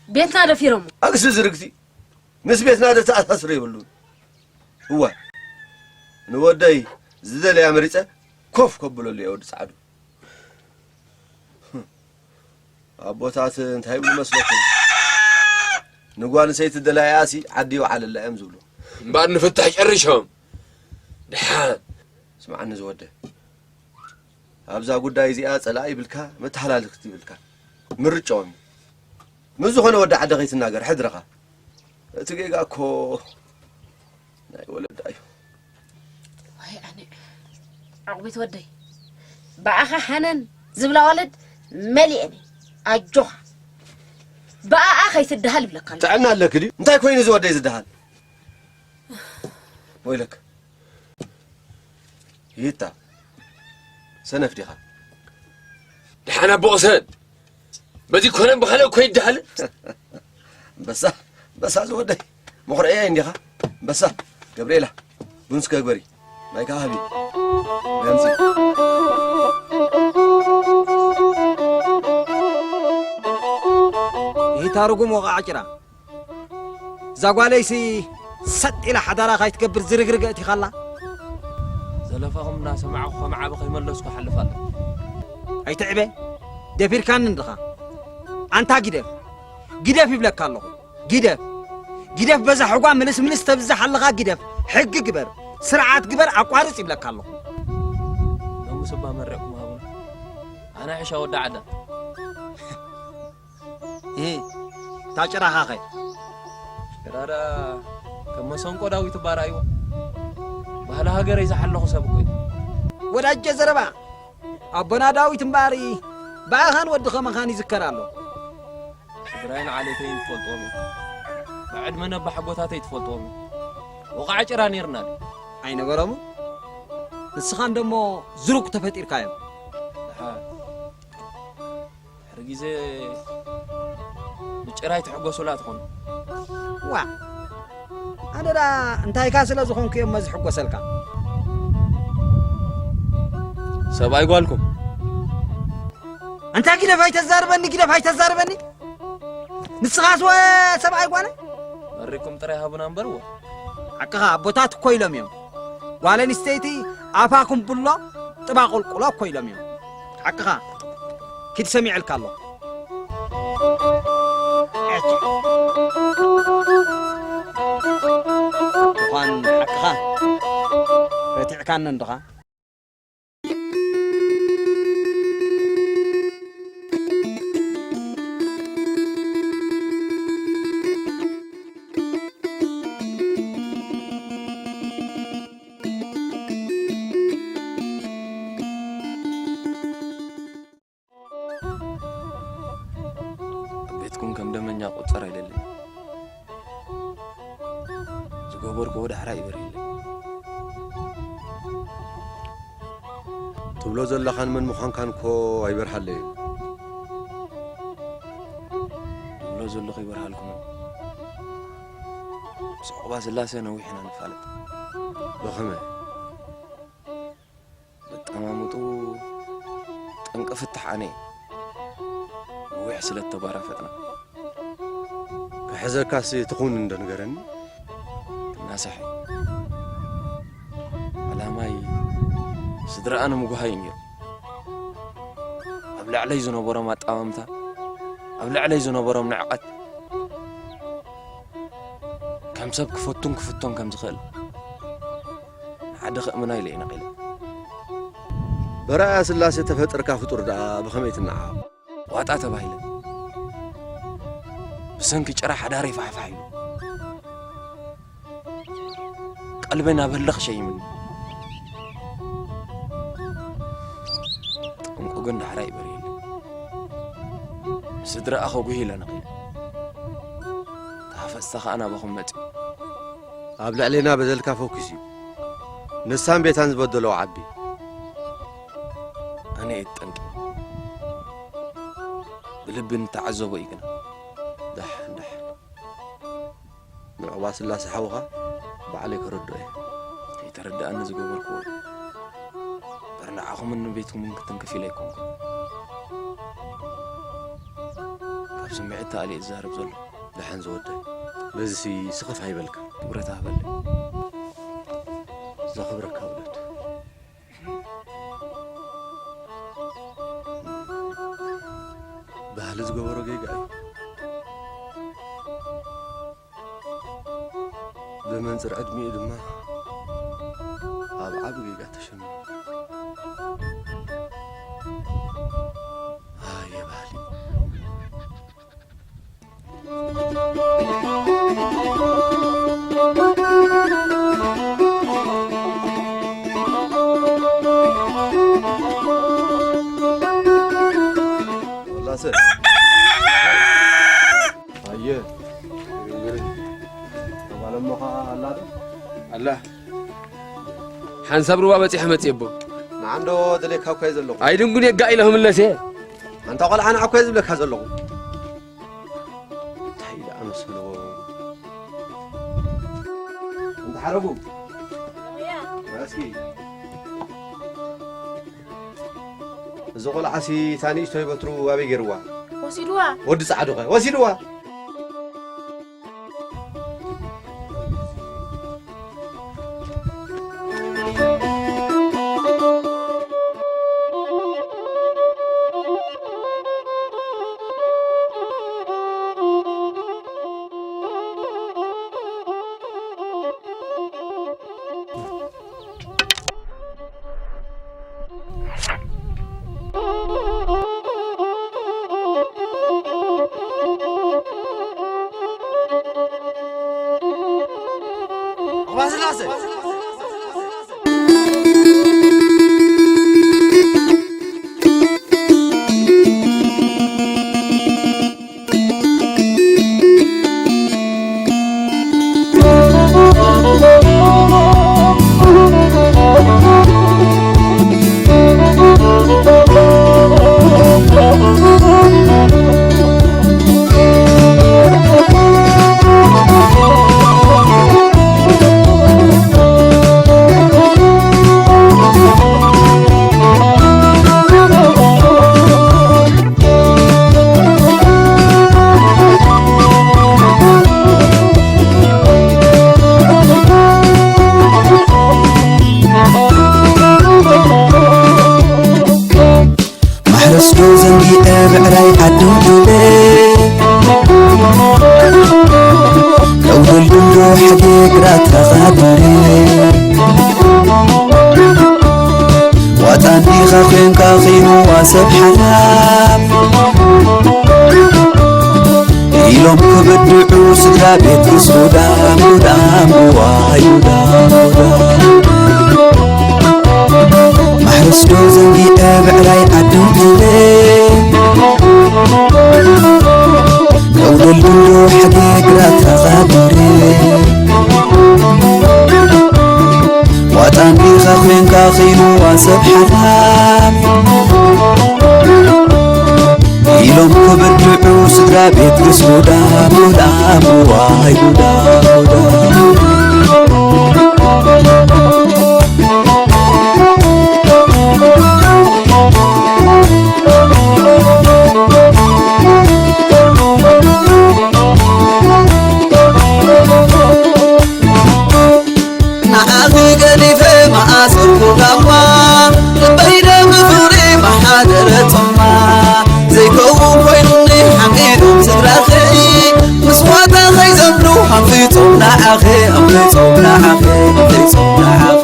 ቤትና ደፊሮሞ። ኣግሲ ዝርግቲ። ምስ ቤትና ዘተኣሳስሮ የብሉን። እወ። ንወደይ ዝደለያ መሪጸ ኮፍ ከብለሉ እየ ወዲ ጻዕዱ። ኣቦታት እንታይ ይብሉ መስለኩም? ንጓል ኣንስተይቲ ደላያሲ ዓዲ ይውዓለላ እዮም ዝብሉ። እምበኣር ንፍትሕ ጨሪሾም። ድሓን። ስምዓኒ ዝወደ። ኣብዛ ጉዳይ እዚኣ ጸላኢ ይብልካ፣ መተሓላልክቲ ይብልካ። ምርጫኦም እዩ። ምስ ዝኾነ ወዲ ዓዲ ከይትናገር ሕድርኻ። እቲ ጌጋ እኮ ናይ ወለዳ እዩ። ዋይ ኣነ። ዕቑቢት ወደይ። ብኣኻ ሃነን ዝብላ ዋለድ መሊኤን እየ። ኣጆኻ። ብኣኣ ከይትደሃል ይብለካ ኣሎ። ጥዕና ኣለኪ ድዩ? እንታይ ኮይኑ እዚ ወደይ ዝደሃል? ወይለክ። ይታ። ሰነፍ ዲኻ? ደሓን ኣቦ ቅሰን። በዚ ኮነ ብኻልእ እኮ ይደሃል። በሳ፣ በሳ ዝወደይ። መኹርዒያ እንዲኻ? በሳ፣ ገብርኤላ። ቡን እስከ ግበሪ። ማይ ከኣ ሃቢ። ማይ ኣምጺ። ይታ ርጉም ወቓዕ ጭራ። እዛ ጓለይሲ ሰጥ ኢላ ሓዳራ ካይትገብር ዝርግርገ እቲኻላ። ዘለፋኹም እናሰማዕኹ ከም ዓቢ ከይመለስኩ ሓልፍ ኣለኹ። ኣይትዕበ፣ ደፊርካኒ እንድኻ። ኣንታ ግደፍ፣ ግደፍ ይብለካ ኣለኹ። ግደፍ፣ ግደፍ በዛ ሕጓ ምልስ ምልስ ተብዝሕ ኣለኻ ግደፍ። ሕጊ ግበር፣ ስርዓት ግበር፣ ኣቋርጽ ይብለካ ኣለኹ። ሎምስ እባ መሪቕኩም ሃቡና። ኣነ ዕሻ ወዲ ዓዳ። እ፣ እታ ጭራኻኸ? ጭራ ደኣ ከም መሰንቆ ዳዊት እባ ረኣይዎ። ባህሊ ሃገረይ ዝሓለኹ ሰብ እኮ እየ። ወዳጀ ዘረባ፣ ኣቦና ዳዊት እምበኣር ብኣኻን ወዲ ኸመኻን ይዝከር ኣሎ። ስድራይን ዓሌተይን ትፈልጥዎም እዩ። ብዕድመ ነባሕ ኣቦታተይ ትፈልጥዎም እዩ። ወቓዕ ጭራ ነይርና ድዩ? ኣይነበሮምን። ንስኻ እንደሞ ዝሩግ ተፈጢርካዮም። ደሓር። ድሕሪ ግዜ ብጭራይ ትሕጎሱላ ትኾኑ። ዋ፣ ኣነ ደኣ እንታይካ ስለ ዝኾንኩ እዮም መዚ ሕጎሰልካ። ሰብኣይ ጓልኩም። ኣንታ ግደፍ ኣይተዛርበኒ፣ ግደፍ ኣይተዛርበኒ። ንስኻስ ወ ሰብኣይ ጓለ? መሪኩም ጥራይ ሃቡና እምበር ወ። ሓቅኻ ኣቦታት እኮ ኢሎም እዮም። ጓል ኣንስተይቲ ኣፋ ኩምብሎ ጥባ ቁልቁሎ እኮ ኢሎም እዮም። ሓቅኻ። ኪድ ሰሚዐልካ ኣለኹ። እኳን ሓቅኻ ረቲዕካኒ እንድኻ። ኣብ ቤትኩም ከም ደመኛ ቁጸር ኣይደልን። ዝገበርክዎ ዳሕራ ይበርህለይ። ትብሎ ዘለኻን መን ምዃንካን እኮ ኣይበርሃለይን። ትብሎ ዘለኹ ይበርሃልኩም። ምስ ዑቕባ ስላሴ ነዊሕ ኢና ንፋለጥ። ብኸመይ? መጠማምጡ ጠንቂ ፍታሕ ኣነ እየ። ነዊሕ ስለ እተባራፈጥና። ክሕዘካስ ትኹን እንዶ ንገረኒ። እናሳሐ። ዕላማይ ስድራኣ ንምጉሃይ እዩ ነይሩ። ኣብ ልዕለይ ዝነበሮም ኣጠማምታ፣ ኣብ ልዕለይ ዝነበሮም ንዕቀት፣ ከም ሰብ ክፈቱን ክፍቶን ከም ዝኽእል ንሓደ ክእምና ኢለ እየ ነቒለ። በርኣያ ስላሴ ተፈጥርካ ፍጡር ደኣ ብኸመይ ትነዓቕ? ዋጣ ተባሂለ። ብሰንኪ ጭራ ሓዳረይ ፋሕፋሕ ኢሉ። ቀልበይ ናብ ህልኽ ሸይምኒ። ጠንቁ ግን ዳሕራይ ይበርየለይ። ንስድራኣ ከጉሂ ኢለ ነቒለ። ተሃፈጽታ ከኣ ናባኹም መጺኡ። ኣብ ልዕሌና በደልካ ፈኲሱ እዩ። ንሳን ቤታን ዝበደሎ ዓቢ። ኣነ እየ ጠንቂ። ብልቢ ንተዓዘቦ እዩ ግና። ዳሕ፣ ዳሕ። ንዑቕባ ስላሴ ሓውኻ ባዕለይ ከረድኦ እየ። ከይተረድኣኒ ዝገበርክዎ እዩ። እምበር ንዓኹምን ንቤትኩምን ክትንክፍ ኢለ ኣይኮንኩን። ካብ ስምዒት ተኣልየ እዛረብ ዘለኹ። ደሓን ዝወደይ፣ በዚሲ ስኽፍ ኣይበልካ። ክብረት ሃበለይ። ዘኽብረካ ውለድ። ባህሊ ዝገበሮ ጌጋ እዩ። ብመንጽር ዕድሚኡ ድማ ኣብ ዓቢ ጌጋ ተሸሚሙ። ኣየ ባህሊ። ወላሰ። ኣየ። ግርም፣ ግርም። ተባለሞ ኸዓ ኣላ ዶ? ኣላ። ሓንሳብ ሩባ በጺሐ መጽእ ኣቦ። ንዓንዶ ደሌካ እኮ እየ ዘለኹ። ኣይድንጉን የጋእ ኢለ ክምለስ እየ። ኣንታ ቆልዓ ንዓ እኮ እየ ዝብለካ ዘለኹ። እንታይ ደኣ መሰልዎ? እንተ ሓረጉ። እስኪ። እዚ ቆልዓሲ እታ ንእሽቶይ በትሩ ኣበይ ገይርዋ? ወሲድዋ። ወዲ ጻዕዱኸ? ወሲድዋ። ማሕረስ ዶ ዘንጊዐ ብዕራይ ዓዲ ውዒለ፣ ደው ደልዱል ዶ ሓጌ ግራት ተኻዲረ። ዋጣ እንዲኻ ኮንካ ኺኑዋ ሰብ ሓላፍ ኢሎም ክብድዑ ስድራ ቤት ምስ ጉዳም ጉዳም እዋይ ጉዳም ጉዳም። ማሕረስ ዶ ዘንጊዐ ብዕራይ ዓዲ ውዒለ፣ ደው ደልዱል ዶ ሓጌ ግራት ተኻዲረ። ዋጣ እንዲኻ ኮንካ ኺኑዋ ሰብ ሓላፍ ኢሎም ክብድዑ ስድራ ቤት ግስ ጉዳም ጉዳም እዋይ ጉዳም ጉዳም። ንዓኺ ገዲፈ መኣሰርኩ ጋማ፣ ልበይ ደም ፍቕሪ መሓደረቶማ። ዘይከውን ኮይኑኒ ሓሚዶም ስድራኺ፣ ምስ ዋጣ ከይዘምዱ ኣምፊጾም ንዓኺ፣ ኣምፊጾም ንዓኺ፣ ኣምፊጾም ንዓኺ።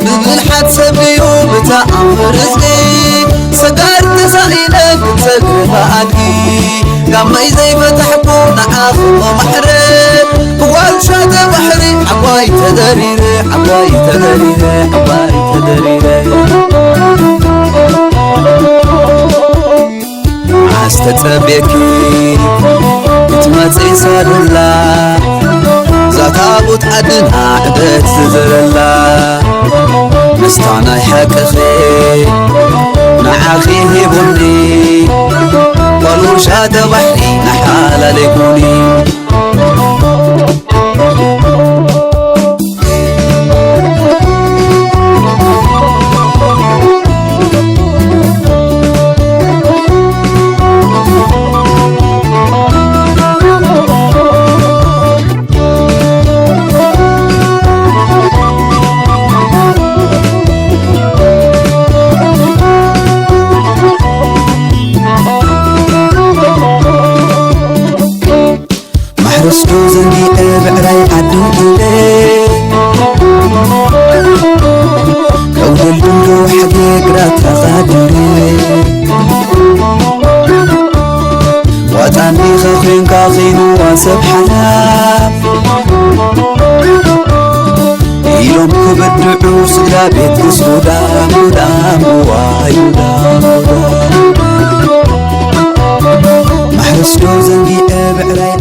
ብብልሓት ሰብ ድዩ ብተኣምር እዝጊ፣ ሰጋር ተሳኢለ ክሰግር ብኣድጊ። ጋመይ ዘይፈታሕኩ ንዓኺ መማሕረ፣ ብጓል ሻተ ባሕሪ ዓባይ ተደሪረ፣ ዓባይ ተደሪረ፣ ዓባይ ተደሪረ። መዓስ ተጸቤኪ ክትመጺ ሳዱላ፣ እዛ ታቦት ዓድና ዕደት ዝዘረላ። ምስታ ናይ ሓቅኺ ንዓኺ ሂቡኒ፣ ቆልዑ ሻተ ባሕሪ ንሓላለይኩኒ። ዘንጊዐ ብዕራይ ዓዲ ኢለ ከውደልድሎ ሕጌ ግራት ተቓዲረ ዋጣ እንዲኻ ኮይንካ ኺንዋ ሰብ ሓላፍ ኢሎም ክብድዑ ስድራ ቤት ክስ ጉዳም ጉዳም ዋይ ጉዳም ማሕረስ ዶ ዘንጊዐ ብዕራይ